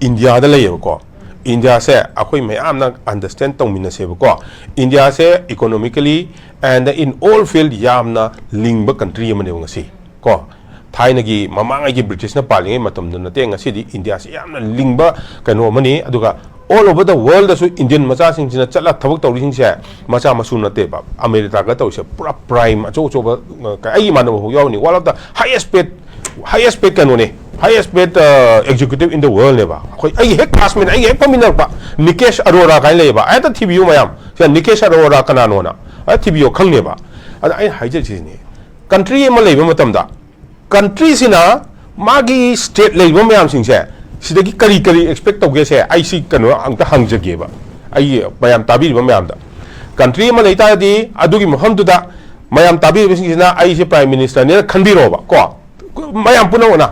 ꯏꯟꯗꯤꯌꯥꯗ ꯂꯩꯌꯦꯕꯀꯣ꯫ ꯏꯟꯗꯤꯌꯥꯁꯦ ꯑꯩꯈꯣꯏ ꯃꯌꯥꯝꯅ understand ꯇꯧꯃꯤꯟꯅꯁꯦꯕꯀꯣ꯫ ꯏꯟꯗꯤꯌꯥꯁꯦ economically and in all field ꯌꯥꯝꯅ ꯂꯤꯡꯕ ꯀꯟꯇ꯭ꯔꯤ ꯑꯃꯅꯦꯕ ꯉꯁꯤ ꯀꯣ꯫ ꯊꯥꯏꯅꯒꯤ ꯃꯃꯥꯡꯉꯩꯒꯤ ꯕ꯭ꯔꯤꯇꯤꯁꯅ ꯄꯥꯜꯂꯤꯉꯩ ꯃꯇꯝꯗꯨ ꯅꯠꯇꯦ, ꯉꯁꯤꯗꯤ ꯏꯟꯗꯤꯌꯥꯁꯤ ꯌꯥꯝꯅ ꯂꯤꯡꯕ ꯀꯩꯅꯣ ꯑꯃꯅꯤ꯫ ꯑꯗꯨꯒ all over the worldꯗꯁꯨ ꯏꯟꯗꯤꯌꯟ ꯃꯆꯥꯁꯤꯡꯁꯤꯅ ꯆꯠꯂ ꯊꯕꯛ ꯇꯧꯔꯤꯁꯤꯡꯁꯦ ꯃꯆꯥ ꯃꯁꯨ ꯅꯠꯇꯦꯕ, ꯑꯃꯦꯔꯤꯀꯥꯒ ꯇꯧꯔꯤꯁꯦ ꯄꯨꯔꯥ ꯄ꯭ꯔꯥꯏꯝ ꯑꯆꯧ ꯑꯆꯧꯕ, ꯑ, ꯑꯩꯒꯤ ꯏꯃꯥꯟꯅꯕ ꯐꯥꯎ ꯌꯥꯎꯔꯤꯅꯤ, one of the highest paid, highest paid ꯀꯩꯅꯣꯅꯦ, highest paid, ꯑ, executive in the worldꯅꯦꯕ꯫ ꯑꯩꯈꯣꯏ, ꯑꯩꯒꯤ ꯍꯦꯛ ꯀ꯭ꯂꯥꯁꯃꯦꯠ, ꯑꯩꯒꯤ ꯍꯦꯛ ꯐꯝꯃꯤꯟꯅꯔꯛꯄ ꯅꯤꯀꯦꯁ ꯑꯔꯣꯔꯥ ꯀꯥꯏꯅ ꯂꯩꯌꯦꯕ꯫ ꯍꯦꯛꯇ ꯊꯤꯕꯤꯌꯨ ꯃꯌꯥꯝ, ꯁꯤꯗ ꯅꯤꯀꯦꯁ ꯑꯔꯣꯔꯥ ꯀꯅꯥꯅꯣꯅ ꯍꯦꯛ ꯊꯤꯕꯤꯌꯨ, ꯈꯪꯅꯦꯕ꯫ ꯑꯗ ꯑꯩꯅ ꯍꯥꯏꯖꯔꯤꯁꯤꯅꯦ, ꯀꯟꯇ꯭ꯔꯤ ꯑꯃ ꯂꯩꯕ ꯃꯇꯝꯗ ꯀꯟꯇ꯭ꯔꯤꯁꯤꯅ ꯃꯥꯒꯤ ꯁ꯭ꯇꯦꯠ ꯂꯩꯔꯤꯕ ꯃꯌꯥꯝꯁꯤꯡꯁꯦ ꯁꯤꯗꯒꯤ ꯀꯔꯤ ꯀꯔꯤ ꯑꯦꯛꯁꯄꯦꯛ ꯇꯧꯒꯦꯁꯦ ꯑꯩ ꯁꯤ ꯀꯩꯅꯣ ꯑꯝꯇ ꯍꯪꯖꯒꯦꯕ, ꯑꯩꯒꯤ ꯃꯌꯥꯝ ꯇꯥꯕꯤꯔꯤꯕ ꯃꯌꯥꯝꯗ꯫ ꯀꯟꯇ꯭ꯔꯤ ꯑꯃ ꯂꯩ ꯇꯥꯔꯗꯤ ꯑꯗꯨꯒꯤ ꯃꯐꯝꯗꯨꯗ ꯃꯌꯥꯝ ꯇꯥꯕꯤꯔꯤꯕꯁꯤꯡꯁꯤꯅ ꯑꯩꯁꯦ ꯄ꯭ꯔꯥꯏꯝ ꯃꯤꯅꯤꯁꯇꯔꯅꯦꯅ ꯈꯟꯕꯤꯔꯣꯕ ꯀꯣ, ꯃꯌꯥꯝ ꯄꯨꯝꯅꯃꯛꯅ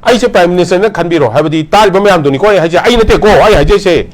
ꯑꯩꯁꯦ ꯄ꯭ꯔꯥꯏꯝ ꯃꯤꯅꯤꯁꯇꯔꯅꯦꯅ ꯈꯟꯕꯤꯔꯣ, ꯍꯥꯏꯕꯗꯤ ꯇꯥꯔꯤꯕ ꯃꯌꯥꯝꯗꯨꯅꯤꯀꯣ ꯑꯩ ꯍꯥꯏꯁꯦ, ꯑꯩ ꯅꯠꯇꯦꯀꯣ ꯑꯩ ꯍꯥꯏꯖꯩꯁꯦ,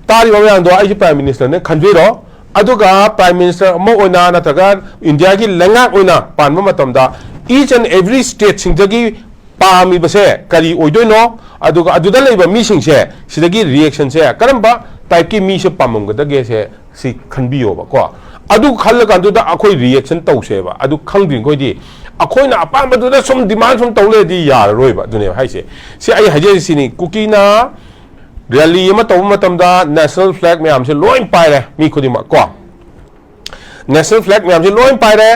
ꯇꯥꯔꯤꯕ ꯃꯌꯥꯝꯗꯣ ꯑꯩꯁꯦ ꯄ꯭ꯔꯥꯏꯝ ꯃꯤꯅꯤꯁꯇꯔꯅꯦ ꯈꯟꯕꯤꯔꯣ꯫ ꯑꯗꯨꯒ ꯄ꯭ꯔꯥꯏꯝ ꯃꯤꯅꯤꯁꯇꯔ ꯑꯃ ꯑꯣꯏꯅ ꯅꯠꯇ꯭ꯔꯒ ꯏꯟꯗꯤꯌꯥꯒꯤ ꯂꯩꯉꯥꯛ ꯑꯣꯏꯅ ꯄꯥꯟꯕ ꯃꯇꯝꯗ each and every stateꯁꯤꯡꯗꯒꯤ ꯄꯥꯝꯃꯤꯕꯁꯦ ꯀꯔꯤ ꯑꯣꯏꯗꯣꯏꯅꯣ, ꯑꯗꯨꯒ ꯑꯗꯨꯗ ꯂꯩꯕ ꯃꯤꯁꯤꯡꯁꯦ ꯁꯤꯗꯒꯤ ꯔꯤꯌꯦꯛꯁꯟꯁꯦ ꯀꯔꯝꯕ ꯇꯥꯏꯞꯀꯤ ꯃꯤꯁꯦ ꯄꯥꯝꯃꯝꯒꯗꯒꯦꯁꯦ ꯁꯤ ꯈꯟꯕꯤꯌꯣꯕꯀꯣ꯫ ꯑꯗꯨ ꯈꯜꯂꯀꯥꯟꯗꯨꯗ ꯑꯩꯈꯣꯏ ꯔꯤꯌꯦꯛꯁꯟ ꯇꯧꯁꯦꯕ꯫ ꯑꯗꯨ ꯈꯪꯗ꯭ꯔꯤꯈꯣꯏꯗꯤ ꯑꯩꯈꯣꯏꯅ ꯑꯄꯥꯝꯕꯗꯨꯗ ꯁꯨꯝ ꯗꯤꯃꯥꯟ ꯁꯨꯝ ꯇꯧ ꯂꯩꯔꯗꯤ ꯌꯥꯔꯔꯣꯏꯕ꯫ ꯑꯗꯨꯅꯦꯕ ꯍꯥꯏꯁꯦ꯫ ꯁꯤ ꯑꯩ ꯍꯥꯏꯖꯔꯤꯁꯤꯅꯤ, ꯀꯨꯀꯤꯅ ꯔꯦꯂꯤ ꯑꯃ ꯇꯧꯕ ꯃꯇꯝꯗ ꯅꯦꯁꯅꯦꯜ ꯐ꯭ꯂꯦꯒ ꯃꯌꯥꯝꯁꯦ ꯂꯣꯏ ꯄꯥꯏꯔꯦ, ꯃꯤ ꯈꯨꯗꯤꯡꯃꯛ ꯀꯣ꯫ ꯅꯦꯁꯅꯦꯜ ꯐ꯭ꯂꯦꯒ ꯃꯌꯥꯝꯁꯦ ꯂꯣꯏ ꯄꯥꯏꯔꯦ꯫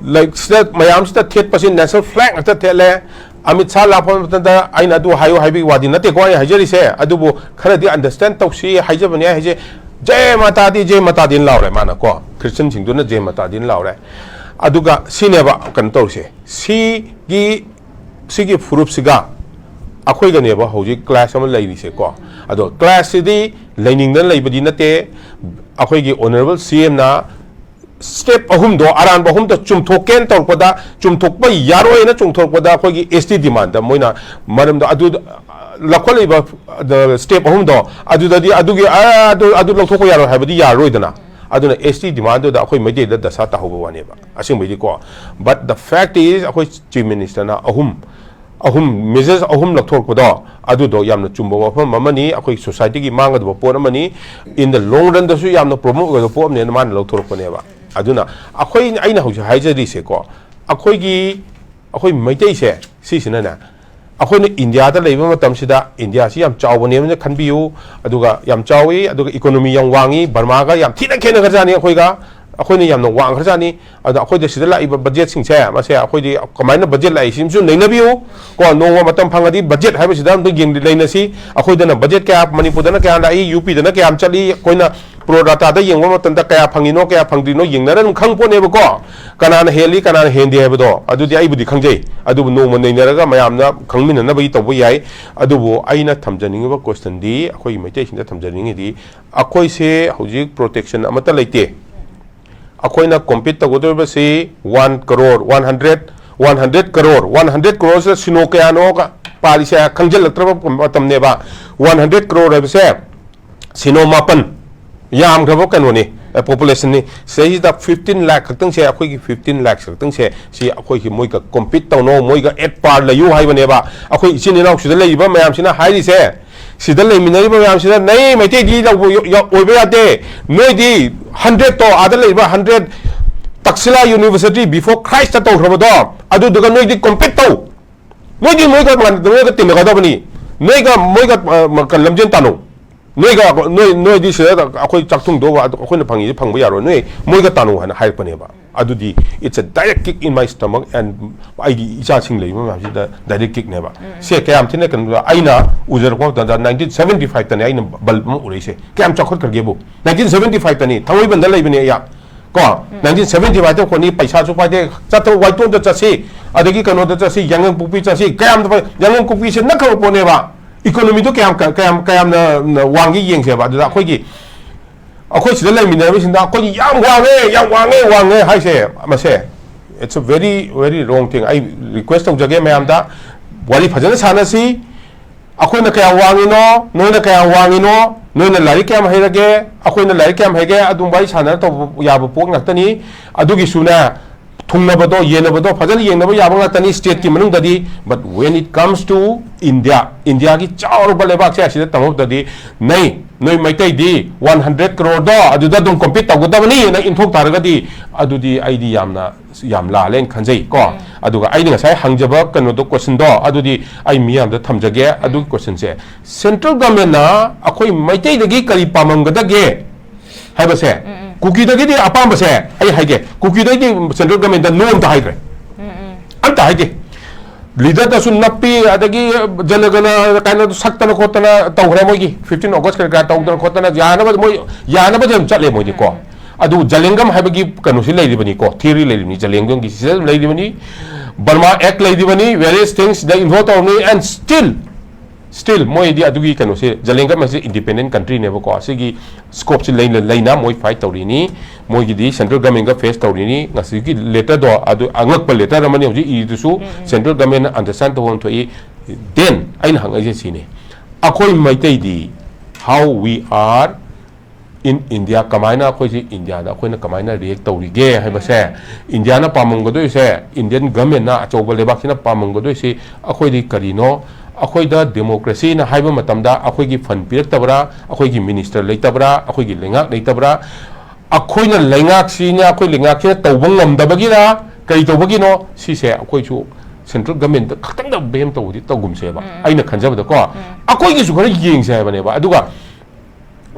ꯂꯩ-, ꯁꯤꯗ ꯃꯌꯥꯝꯁꯤꯗ ꯊꯦꯠꯄꯁꯤ ꯅꯦꯁꯅꯦꯜ ꯐ꯭ꯂꯦꯒ ꯉꯥꯛꯇ ꯊꯦꯠꯂꯦ꯫ ꯑꯃꯤꯠ ꯁꯥ ꯂꯥꯛꯄ ꯃꯇꯝꯗ ꯑꯩꯅ ꯑꯗꯨ ꯍꯥꯏꯌꯨ ꯍꯥꯏꯕꯒꯤ ꯋꯥꯗꯤ ꯅꯠꯇꯦꯀꯣ ꯑꯩ ꯍꯥꯏꯖꯔꯤꯁꯦ, ꯑꯗꯨꯕꯨ ꯈꯔꯗꯤ understand ꯇꯧꯁꯤ ꯍꯥꯏꯖꯕꯅꯤ꯫ ꯑꯩ ꯍꯥꯏꯁꯦ, "ꯖꯦ ꯃꯥꯇꯥ ꯗꯤ, ꯖꯦ ꯃꯥꯇꯥ ꯗꯤꯅ" ꯂꯥꯎꯔꯦ ꯃꯥꯅ ꯀꯣ, ꯈ꯭ꯔꯤꯁꯇꯟꯁꯤꯡꯗꯨꯅ "ꯖꯦ ꯃꯥꯇꯥ ꯗꯤꯅ" ꯂꯥꯎꯔꯦ꯫ ꯑꯗꯨꯒ ꯁꯤꯅꯦꯕ ꯀꯩꯅꯣ ꯇꯧꯔꯤꯁꯦ, ꯁꯤꯒꯤ ꯁꯤꯒꯤ ꯐꯨꯔꯨꯞꯁꯤꯒ ꯑꯩꯈꯣꯏꯒꯅꯦꯕ ꯍꯧꯖꯤꯛ clash ꯑꯃ ꯂꯩꯔꯤꯁꯦꯀꯣ꯫ ꯑꯗꯣ clash ꯁꯤꯗꯤ ꯂꯩꯅꯤꯡꯗꯅ ꯂꯩꯕꯗꯤ ꯅꯠꯇꯦ꯫ ꯑꯩꯈꯣꯏꯒꯤ honourable C M ꯅ step ꯑꯍꯨꯝꯗꯣ, ꯑꯔꯥꯟꯕ ꯑꯍꯨꯝꯗꯣ ꯆꯨꯝꯊꯣꯛꯀꯦꯅ ꯇꯧꯔꯛꯄꯗ, ꯆꯨꯝꯊꯣꯛꯄ ꯌꯥꯔꯣꯏꯅ ꯆꯨꯝꯊꯣꯛꯄꯗ, ꯑꯩꯈꯣꯏꯒꯤ S T demand ꯗ ꯃꯣꯏꯅ ꯃꯔꯝꯗꯣ ꯑꯗꯨ ꯂꯧꯈꯠꯂꯤꯕ, ꯑ, step ꯑꯍꯨꯝꯗꯣ, ꯑꯗꯨꯗꯗꯤ ꯑꯗꯨꯒꯤ, ꯑ, ꯑꯗꯨ, ꯑꯗꯨ ꯂꯧꯊꯣꯛꯄ ꯌꯥꯔꯣꯏ ꯍꯥꯏꯕꯗꯤ ꯌꯥꯔꯔꯣꯏꯗꯅ꯫ ꯑꯗꯨꯅ S T demand ꯗꯨꯗ ꯑꯩꯈꯣꯏ ꯃꯩꯇꯩꯗ ꯗꯁꯥ ꯇꯥꯍꯧꯕ ꯋꯥꯅꯦꯕ ꯑꯁꯦꯡꯕꯩꯗꯤꯀꯣ꯫ But the fact is, ꯑꯩꯈꯣꯏ Chief Minister ꯅ ꯑꯍꯨꯝ, ꯑꯍꯨꯝ, measures ꯑꯍꯨꯝ ꯂꯧꯊꯣꯔꯛꯄꯗꯣ, ꯑꯗꯨꯗꯣ ꯌꯥꯝꯅ ꯆꯨꯝꯕ ꯋꯥꯐꯝ ꯑꯃꯅꯤ꯫ ꯑꯩꯈꯣꯏ society ꯒꯤ ꯃꯥꯡꯒꯗꯕ ꯄꯣꯠ ꯑꯃꯅꯤ꯫ In the long run ꯗꯁꯨ ꯌꯥꯝꯅ promote ꯑꯣꯏꯒꯗꯕ ꯄꯣꯠ ꯑꯃꯅꯦꯅ ꯃꯥꯅ ꯂꯧꯊꯣꯔꯛꯄꯅꯦꯕ꯫ ꯑꯗꯨꯅ ꯑꯩꯈꯣꯏ, ꯑꯩꯅ ꯍꯧꯖꯤꯛ ꯍꯥꯏꯖꯔꯤꯁꯦꯀꯣ, ꯑꯩꯈꯣꯏꯒꯤ, ꯑꯩꯈꯣꯏ ꯃꯩꯇꯩꯁꯦ ꯁꯤꯁꯤꯅꯅꯦ, ꯑꯩꯈꯣꯏꯅ ꯏꯟꯗꯤꯌꯥꯗ ꯂꯩꯕ ꯃꯇꯝꯁꯤꯗ, ꯏꯟꯗꯤꯌꯥꯁꯤ ꯌꯥꯝ ꯆꯥꯎꯕꯅꯦꯅ ꯈꯟꯕꯤꯌꯨ, ꯑꯗꯨꯒ ꯌꯥꯝ ꯆꯥꯎꯏ, ꯑꯗꯨꯒ economy ꯌꯥꯝ ꯋꯥꯡꯉꯤ, ꯕꯔꯃꯥꯒ ꯌꯥꯝ ꯊꯤꯅ ꯈꯦꯠꯅꯈ꯭ꯔꯖꯥꯠꯅꯤ ꯑꯩꯈꯣꯏꯒ꯫ ꯑꯩꯈꯣꯏꯅ ꯌꯥꯝꯅ ꯋꯥꯡꯈ꯭ꯔꯖꯥꯠꯅꯤ꯫ ꯑꯗꯣ ꯑꯩꯈꯣꯏꯗ ꯁꯤꯗ ꯂꯥꯛꯏꯕ budget ꯁꯤꯡꯁꯦ, ꯃꯁꯦ ꯑꯩꯈꯣꯏꯗꯤ ꯀꯃꯥꯏꯅ budget ꯂꯥꯛꯏ ꯁꯤꯃꯁꯨ ꯅꯩꯅꯕꯤꯌꯨ ꯀꯣ꯫ ꯅꯣꯡꯃ ꯃꯇꯝ ꯐꯪꯉꯗꯤ budget ꯍꯥꯏꯕꯁꯤꯗ ꯑꯝꯇ ꯌꯦꯡ-, ꯅꯩꯅꯁꯤ꯫ ꯑꯩꯈꯣꯏꯗꯅ budget ꯀꯌꯥ, ꯃꯅꯤꯄꯨꯔꯗꯅ ꯀꯌꯥ ꯂꯥꯛꯏ, UP ꯗꯅ ꯀꯌꯥꯝ ꯆꯠꯂꯤ, ꯑꯩꯈꯣꯏꯅ pro rata ꯗ ꯌꯦꯡꯕ ꯃꯇꯝꯗ ꯀꯌꯥ ꯐꯪꯉꯤꯅꯣ, ꯀꯌꯥ ꯐꯪꯗ꯭ꯔꯤꯅꯣ ꯌꯦꯡꯅꯔ ꯑꯗꯨꯝ ꯈꯪ ꯄꯣꯠꯅꯦꯕꯀꯣ꯫ ꯀꯅꯥꯅ ꯍꯦꯜꯂꯤ, ꯀꯅꯥꯅ ꯍꯦꯟꯗꯦ ꯍꯥꯏꯕꯗꯣ, ꯑꯗꯨꯗꯤ ꯑꯩꯕꯨꯗꯤ ꯈꯪꯖꯩ꯫ ꯑꯗꯨꯕꯨ ꯅꯣꯡꯃ ꯅꯩꯅꯔꯒ ꯃꯌꯥꯝꯅ ꯈꯪꯃꯤꯟꯅꯅꯕꯒꯤ ꯇꯧꯕ ꯌꯥꯏ꯫ ꯑꯗꯨꯕꯨ ꯑꯩꯅ ꯊꯝꯖꯅꯤꯡꯉꯤꯕ question ꯗꯤ, ꯑꯩꯈꯣꯏꯒꯤ ꯃꯩꯇꯩꯁꯤꯡꯗ ꯊꯝꯖꯅꯤꯡꯉꯤꯗꯤ, ꯑꯩꯈꯣꯏꯁꯦ ꯍꯧꯖꯤꯛ protection ꯑꯃꯠꯇ ꯂꯩꯇꯦ꯫ ꯑꯩꯈꯣꯏꯅ compete ꯇꯧꯒꯗꯧꯔꯤꯕꯁꯤ one crore, one hundred, one hundred crore, one hundred crore ꯁꯤꯗ ꯁꯤꯅꯣ ꯀꯌꯥꯅꯣ ꯄꯥꯜꯂꯤꯁꯦ ꯈꯪꯖꯤꯜꯂꯛꯇ꯭ꯔꯕ ꯃꯇꯝꯅꯦꯕ꯫ One hundred crore ꯍꯥꯏꯕꯁꯦ ꯁꯤꯅꯣ ꯃꯥꯄꯟ, ꯌꯥꯝꯈ꯭ꯔꯕ ꯀꯩꯅꯣꯅꯤ, ꯑ, population ꯅꯤ꯫ ꯁꯤꯗꯩꯁꯤꯗ fifteen lakh ꯈꯛꯇꯪꯁꯦ, ꯑꯩꯈꯣꯏꯒꯤ fifteen lakhs ꯈꯛꯇꯪꯁꯦ, ꯁꯤ ꯑꯩꯈꯣꯏꯒꯤ ꯃꯣꯏꯒ compete ꯇꯧꯅꯧ, ꯃꯣꯏꯒ at par ꯂꯩꯌꯨ ꯍꯥꯏꯕꯅꯦꯕ꯫ ꯑꯩꯈꯣꯏ ꯏꯆꯤꯟ ꯏꯅꯥꯎ ꯁꯤꯗ ꯂꯩꯔꯤꯕ ꯃꯌꯥꯝꯁꯤꯅ ꯍꯥꯏꯔꯤꯁꯦ, ꯁꯤꯗ ꯂꯩꯃꯤꯟꯅꯔꯤꯕ ꯃꯌꯥꯝꯁꯤꯅ, "ꯅꯩ ꯃꯩꯇꯩꯗꯤ ꯂꯧꯕ ꯌ-, ꯌ-, ꯑꯣꯏꯕ ꯌꯥꯗꯦ꯫ ꯅꯣꯏꯗꯤ hundred ꯇꯣ, ꯑꯥꯗ ꯂꯩꯔꯤꯕ hundred, ꯇꯛꯁꯤꯂꯥ University before Christ ꯇ ꯇꯧꯈ꯭ꯔꯕꯗꯣ, ꯑꯗꯨꯗꯨꯒ ꯅꯣꯏꯗꯤ compete ꯇꯧ꯫ ꯅꯣꯏꯗꯤ ꯃꯣꯏꯒ ꯃꯥꯟ-, ꯃꯣꯏꯒ ꯇꯤꯟꯅꯒꯗꯕꯅꯤ꯫ ꯅꯣꯏꯒ ꯃꯣꯏꯒ, ꯑ, ꯃ-, ꯀ-, ꯂꯝꯖꯦꯟ ꯇꯥꯟꯅꯧ꯫ ꯅꯣꯏꯒ ꯅꯣꯏ ꯅꯣꯏꯗꯤ ꯁꯤꯗ ꯑꯩꯈꯣꯏ ꯆꯥꯛꯊꯨꯡꯗꯣ ꯑꯩꯈꯣꯏꯅ ꯐꯪꯉꯤꯁꯦ ꯐꯪꯕ ꯌꯥꯔꯣꯏ, ꯅꯣꯏ ꯃꯣꯏꯒ ꯇꯥꯅꯧ ꯍꯥꯏꯅ ꯍꯥꯏꯔꯛꯄꯅꯦꯕ꯫ ꯑꯗꯨꯗꯤ it's a direct kick in my stomach, and ꯑꯩꯒꯤ ꯏꯆꯥꯁꯤꯡ ꯂꯩꯔꯤꯕ ꯃꯌꯥꯝꯁꯤꯗ direct kickꯅꯦꯕ꯫ ꯁꯦ ꯀꯌꯥꯝ ꯊꯤꯅ ꯀꯩꯅꯣ ꯑꯩꯅ ꯎꯖꯔꯛꯄ ꯃꯇꯝꯗ nineteen seventy fiveꯇꯅꯦ ꯑꯩꯅ bulb ꯑꯃ ꯎꯔꯛꯏꯁꯦ꯫ ꯀꯌꯥꯝ ꯆꯥꯎꯈꯠꯈ꯭ꯔꯒꯦꯕꯨ꯫ Nineteen seventy fiveꯇꯅꯤ, ꯊꯥꯡꯃꯩꯕꯟꯗ ꯂꯩꯕꯅꯦ ꯑꯩ꯫ ꯀꯣ, nineteen seventy fiveꯇ ꯈꯣꯠꯅꯤ, ꯄꯩꯁꯥꯁꯨ ꯄꯥꯏꯗꯦ, ꯆꯠꯊꯣꯛ ꯋꯥꯏꯇꯣꯟꯗ ꯆꯠꯁꯤ, ꯑꯗꯒꯤ ꯀꯩꯅꯣꯗ ꯆꯠꯁꯤ, ꯌꯥꯏꯉꯪꯄꯣꯛꯄꯤ ꯆꯠꯁꯤ, ꯀꯌꯥꯝ ꯌꯥꯏꯉꯪꯄꯣꯛꯄꯤꯁꯦ ꯅꯛꯈ꯭ꯔꯕ ꯄꯣꯠꯅꯦꯕ꯫ Economyꯗꯣ ꯀꯌꯥꯝ ꯀꯌꯥꯝ ꯀꯌꯥꯝꯅ ꯋꯥꯡꯒꯦ ꯌꯦꯡꯁꯦꯕ꯫ ꯑꯗꯨꯗ ꯑꯩꯈꯣꯏꯒꯤ ꯑꯩꯈꯣꯏ ꯁꯤꯗ ꯂꯩꯃꯤꯟꯅꯔꯤꯕꯁꯤꯡꯗ ꯑꯩꯈꯣꯏꯒꯤ ꯌꯥꯝ ꯋꯥꯡꯉꯦ, ꯌꯥꯝ ꯋꯥꯡꯉꯦ, ꯋꯥꯡꯉꯦ ꯍꯥꯏꯁꯦ, ꯃꯁꯦ it's a very very wrong thing꯫ ꯑꯩ request ꯇꯧꯖꯒꯦ ꯃꯌꯥꯝꯗ, ꯋꯥꯔꯤ ꯐꯖꯅ ꯁꯥꯟꯅꯁꯤ꯫ ꯑꯩꯈꯣꯏꯅ ꯀꯌꯥꯝ ꯋꯥꯡꯉꯤꯅꯣ, ꯅꯣꯏꯅ ꯀꯌꯥꯝ ꯋꯥꯡꯉꯤꯅꯣ, ꯅꯣꯏꯅ ꯂꯥꯏꯔꯤꯛ ꯀꯌꯥꯝ ꯍꯩꯔꯒꯦ, ꯑꯩꯈꯣꯏꯅ ꯂꯥꯏꯔꯤꯛ ꯀꯌꯥꯝ ꯍꯩꯒꯦ, ꯑꯗꯨꯝ ꯋꯥꯔꯤ ꯁꯥꯟꯅꯔ ꯇꯧꯕ ꯌꯥꯕ ꯄꯣꯠ ꯉꯥꯛꯇꯅꯤ꯫ ꯑꯗꯨꯒꯤꯁꯨꯅꯦ, ꯊꯨꯡꯅꯕꯗꯣ, ꯌꯦꯟꯅꯕꯗꯣ ꯐꯖꯅ ꯌꯦꯡꯅꯕ ꯌꯥꯕ ꯉꯥꯛꯇꯅꯤ stateꯀꯤ ꯃꯅꯨꯡꯗꯗꯤ꯫ But when it comes to India, ꯏꯟꯗꯤꯌꯥꯒꯤ ꯆꯥꯎꯔꯕ ꯂꯩꯕꯥꯛꯁꯦ ꯑꯁꯤꯗ ꯇꯝꯍꯧꯗꯗꯤ ꯅꯩ, ꯅꯣꯏ ꯃꯩꯇꯩꯗꯤ one hundred crore ꯑꯗꯨꯗ ꯑꯗꯨꯝ compete ꯇꯧꯒꯗꯕꯅꯤꯅ ꯏꯟꯊꯣꯛ ꯇꯥꯔꯒꯗꯤ, ꯑꯗꯨꯗꯤ ꯑꯩꯗꯤ ꯌꯥꯝꯅ ꯌꯥꯝ ꯂꯥꯜꯂꯦꯅ ꯈꯟꯖꯩ ꯀꯣ꯫ ꯑꯗꯨꯒ ꯑꯩꯅ ꯉꯁꯥꯏ ꯍꯪꯖꯕ ꯀꯩꯅꯣꯗꯣ, questionꯗꯣ, ꯑꯗꯨꯗꯤ ꯑꯩ ꯃꯤꯌꯥꯝꯗ ꯊꯝꯖꯒꯦ꯫ ꯑꯗꯨꯒꯤ questionꯁꯦ, central governmentꯅ ꯑꯩꯈꯣꯏ ꯃꯩꯇꯩꯗꯒꯤ ꯀꯔꯤ ꯄꯥꯝꯃꯝꯒꯗꯒꯦ ꯍꯥꯏꯕꯁꯦ, ꯀꯨꯀꯤꯗꯒꯤꯗꯤ ꯑꯄꯥꯝꯕꯁꯦ ꯑꯩ ꯍꯥꯏꯒꯦ, ꯀꯨꯀꯤꯗꯒꯤꯗꯤ central governmentꯇ no ꯑꯝꯇ ꯍꯥꯏꯈ꯭ꯔꯦ, ꯑꯝꯇ ꯍꯥꯏꯗꯦ꯫ Leaderꯗꯁꯨ ꯅꯞꯄꯤ, ꯑꯗꯒꯤ ꯖꯅꯒꯅ ꯀꯥꯏꯅ ꯁꯛꯇꯅ ꯈꯣꯠꯇꯅ ꯇꯧꯈ꯭ꯔꯦ ꯃꯣꯏꯒꯤ fifteen August ꯀꯔꯤ ꯀꯔꯥ ꯇꯧꯗꯅ ꯈꯣꯠꯇꯅ ꯌꯥꯅꯕ ꯃꯣꯏ ꯌꯥꯅꯕꯗꯤ ꯑꯗꯨꯝ ꯆꯠꯂꯦ ꯃꯣꯏꯗꯤ ꯀꯣ꯫ ꯑꯗꯨ ꯖꯂꯦꯡꯒꯝ ꯍꯥꯏꯕꯒꯤ ꯀꯩꯅꯣꯁꯤ ꯂꯩꯔꯤꯕꯅꯤꯀꯣ, theory ꯂꯩꯔꯤꯕꯅꯤ, ꯖꯂꯦꯡꯒꯝꯒꯤ ꯁꯤꯗ ꯂꯩꯔꯤꯕꯅꯤ꯫ Burma Act ꯂꯩꯔꯤꯕꯅꯤ, various thingsꯗ involve ꯇꯧꯔꯝꯅꯤ, and still still ꯃꯣꯏꯗꯤ ꯑꯗꯨꯒꯤ ꯀꯩꯅꯣꯁꯦ, ꯖꯂꯦꯡꯒꯝ ꯍꯥꯏꯁꯦ independent countryꯅꯦꯕꯀꯣ꯫ ꯑꯁꯤꯒꯤ scopeꯁꯤ ꯂꯩꯅ ꯂꯩꯅ ꯃꯣꯏ fight ꯇꯧꯔꯤꯅꯤ꯫ ꯃꯣꯏꯒꯤꯗꯤ central governmentꯒ face ꯇꯧꯔꯤꯅꯤ꯫ ꯉꯁꯤꯒꯤ letterꯗꯣ ꯑꯗꯨ ꯑꯉꯛꯄ letter ꯑꯃꯅꯤ ꯍꯧꯖꯤꯛ ꯏꯔꯤꯗꯨꯁꯨ꯫ Central governmentꯅ understand ꯇꯧꯐꯝ ꯊꯣꯛꯏ꯫ Then ꯑꯩꯅ ꯍꯪꯉꯛꯏꯁꯦ ꯁꯤꯅꯤ, ꯑꯩꯈꯣꯏ ꯃꯩꯇꯩꯗꯤ how we are in India, ꯀꯃꯥꯏꯅ ꯑꯩꯈꯣꯏꯁꯤ ꯏꯟꯗꯤꯌꯥꯗ ꯑꯩꯈꯣꯏꯅ ꯀꯃꯥꯏꯅ react ꯇꯧꯔꯤꯒꯦ ꯍꯥꯏꯕꯁꯦ, ꯏꯟꯗꯤꯌꯥꯅ ꯄꯥꯝꯃꯝꯒꯗꯣꯏꯁꯦ, Indian governmentꯅ, ꯑꯆꯧꯕ ꯂꯩꯕꯥꯛꯁꯤꯅ ꯄꯥꯝꯃꯝꯒꯗꯣꯏꯁꯤ ꯑꯩꯈꯣꯏꯗꯤ ꯀꯔꯤꯅꯣ? ꯑꯩꯈꯣꯏꯗ democracyꯅ ꯍꯥꯏꯕ ꯃꯇꯝꯗ ꯑꯩꯈꯣꯏꯒꯤ fund ꯄꯤꯔꯛꯇꯕ꯭ꯔꯥ, ꯑꯩꯈꯣꯏꯒꯤ minister ꯂꯩꯇꯕ꯭ꯔꯥ, ꯑꯩꯈꯣꯏꯒꯤ ꯂꯩꯉꯥꯛ ꯂꯩꯇꯕ꯭ꯔꯥ? ꯑꯩꯈꯣꯏꯅ ꯂꯩꯉꯥꯛꯁꯤꯅ, ꯑꯩꯈꯣꯏ ꯂꯩꯉꯥꯛꯁꯤꯅ ꯇꯧꯕ ꯉꯝꯗꯕꯒꯤꯔ, ꯀꯔꯤ ꯇꯧꯕꯒꯤꯅꯣ? ꯁꯤꯁꯦ ꯑꯩꯈꯣꯏꯁꯨ central governmentꯇ ꯈꯛꯇꯪꯗ blame ꯇꯧꯕꯗꯤ ꯇꯧꯒꯨꯝꯁꯦꯕ꯫ ꯑꯩꯅ ꯈꯟꯖꯕꯗꯀꯣ, ꯑꯩꯈꯣꯏꯒꯤꯁꯨ ꯈꯔ ꯌꯦꯡꯁꯦ ꯍꯥꯏꯕꯅꯦꯕ꯫ ꯑꯗꯨꯒ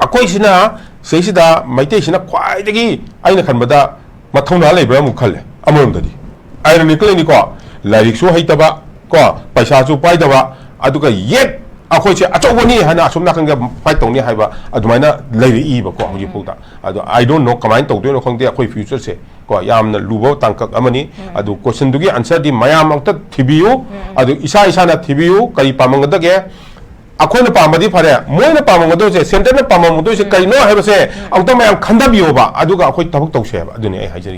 ꯑꯩꯈꯣꯏꯁꯤꯅ ꯁꯤꯁꯤꯗ ꯃꯩꯇꯩꯁꯤꯅ ꯈ꯭ꯋꯥꯏꯗꯒꯤ, ꯑꯩꯅ ꯈꯟꯕꯗ, ꯃꯊꯧꯅꯥ ꯂꯩꯕ꯭ꯔꯥ ꯑꯃꯨꯛ ꯈꯜꯂꯦ꯫ ꯑꯃꯔꯣꯝꯗꯗꯤ, ironically ꯅꯤꯀꯣ, ꯂꯥꯏꯔꯤꯛꯁꯨ ꯍꯩꯇꯕ, ꯀꯣ, ꯄꯩꯁꯥꯁꯨ ꯄꯥꯏꯗꯕ, ꯑꯗꯨꯒ yet ꯑꯩꯈꯣꯏꯁꯦ ꯑꯆꯧꯕꯅꯤ ꯍꯥꯏꯅ ꯑꯁꯣꯝ ꯅꯥꯀꯟꯒ fight ꯇꯧꯅꯤ ꯍꯥꯏꯕ ꯑꯗꯨꯃꯥꯏꯅ ꯂꯩꯔꯛꯏꯕꯀꯣ ꯍꯧꯖꯤꯛꯐꯥꯎꯗ꯫ ꯑꯗꯣ I don't know ꯀꯃꯥꯏꯅ ꯇꯧꯗꯣꯏꯅꯣ ꯈꯪꯗꯦ ꯑꯩꯈꯣꯏ future ꯁꯦ꯫ ꯀꯣ, ꯌꯥꯝꯅ ꯂꯨꯕ ꯇꯥꯡꯀꯛ ꯑꯃꯅꯤ꯫ ꯑꯗꯨ question ꯗꯨꯒꯤ answer ꯗꯤ ꯃꯌꯥꯝ ꯑꯝꯇ ꯊꯤꯕꯤꯌꯨ꯫ ꯑꯗꯨ ꯏꯁꯥ ꯏꯁꯥꯅ ꯊꯤꯕꯤꯌꯨ, ꯀꯔꯤ ꯄꯥꯝꯃꯝꯒꯗꯒꯦ? ꯑꯩꯈꯣꯏꯅ ꯄꯥꯝꯕꯗꯤ ꯐꯔꯦ, ꯃꯣꯏꯅ ꯄꯥꯝꯃꯝꯒꯗꯧꯁꯦ, centre ꯅ ꯄꯥꯝꯃꯝꯒꯗꯧꯁꯦ ꯀꯔꯤꯅꯣ ꯍꯥꯏꯕꯁꯦ ꯑꯃꯨꯛꯇ ꯃꯌꯥꯝ ꯈꯟꯊꯕꯤꯌꯣꯕ, ꯑꯗꯨꯒ ꯑꯩꯈꯣꯏ ꯊꯕꯛ ꯇꯧꯁꯦ ꯍꯥꯏꯕ, ꯑꯗꯨꯅꯤ ꯑꯩ ꯍꯥꯏꯖꯔꯤ꯫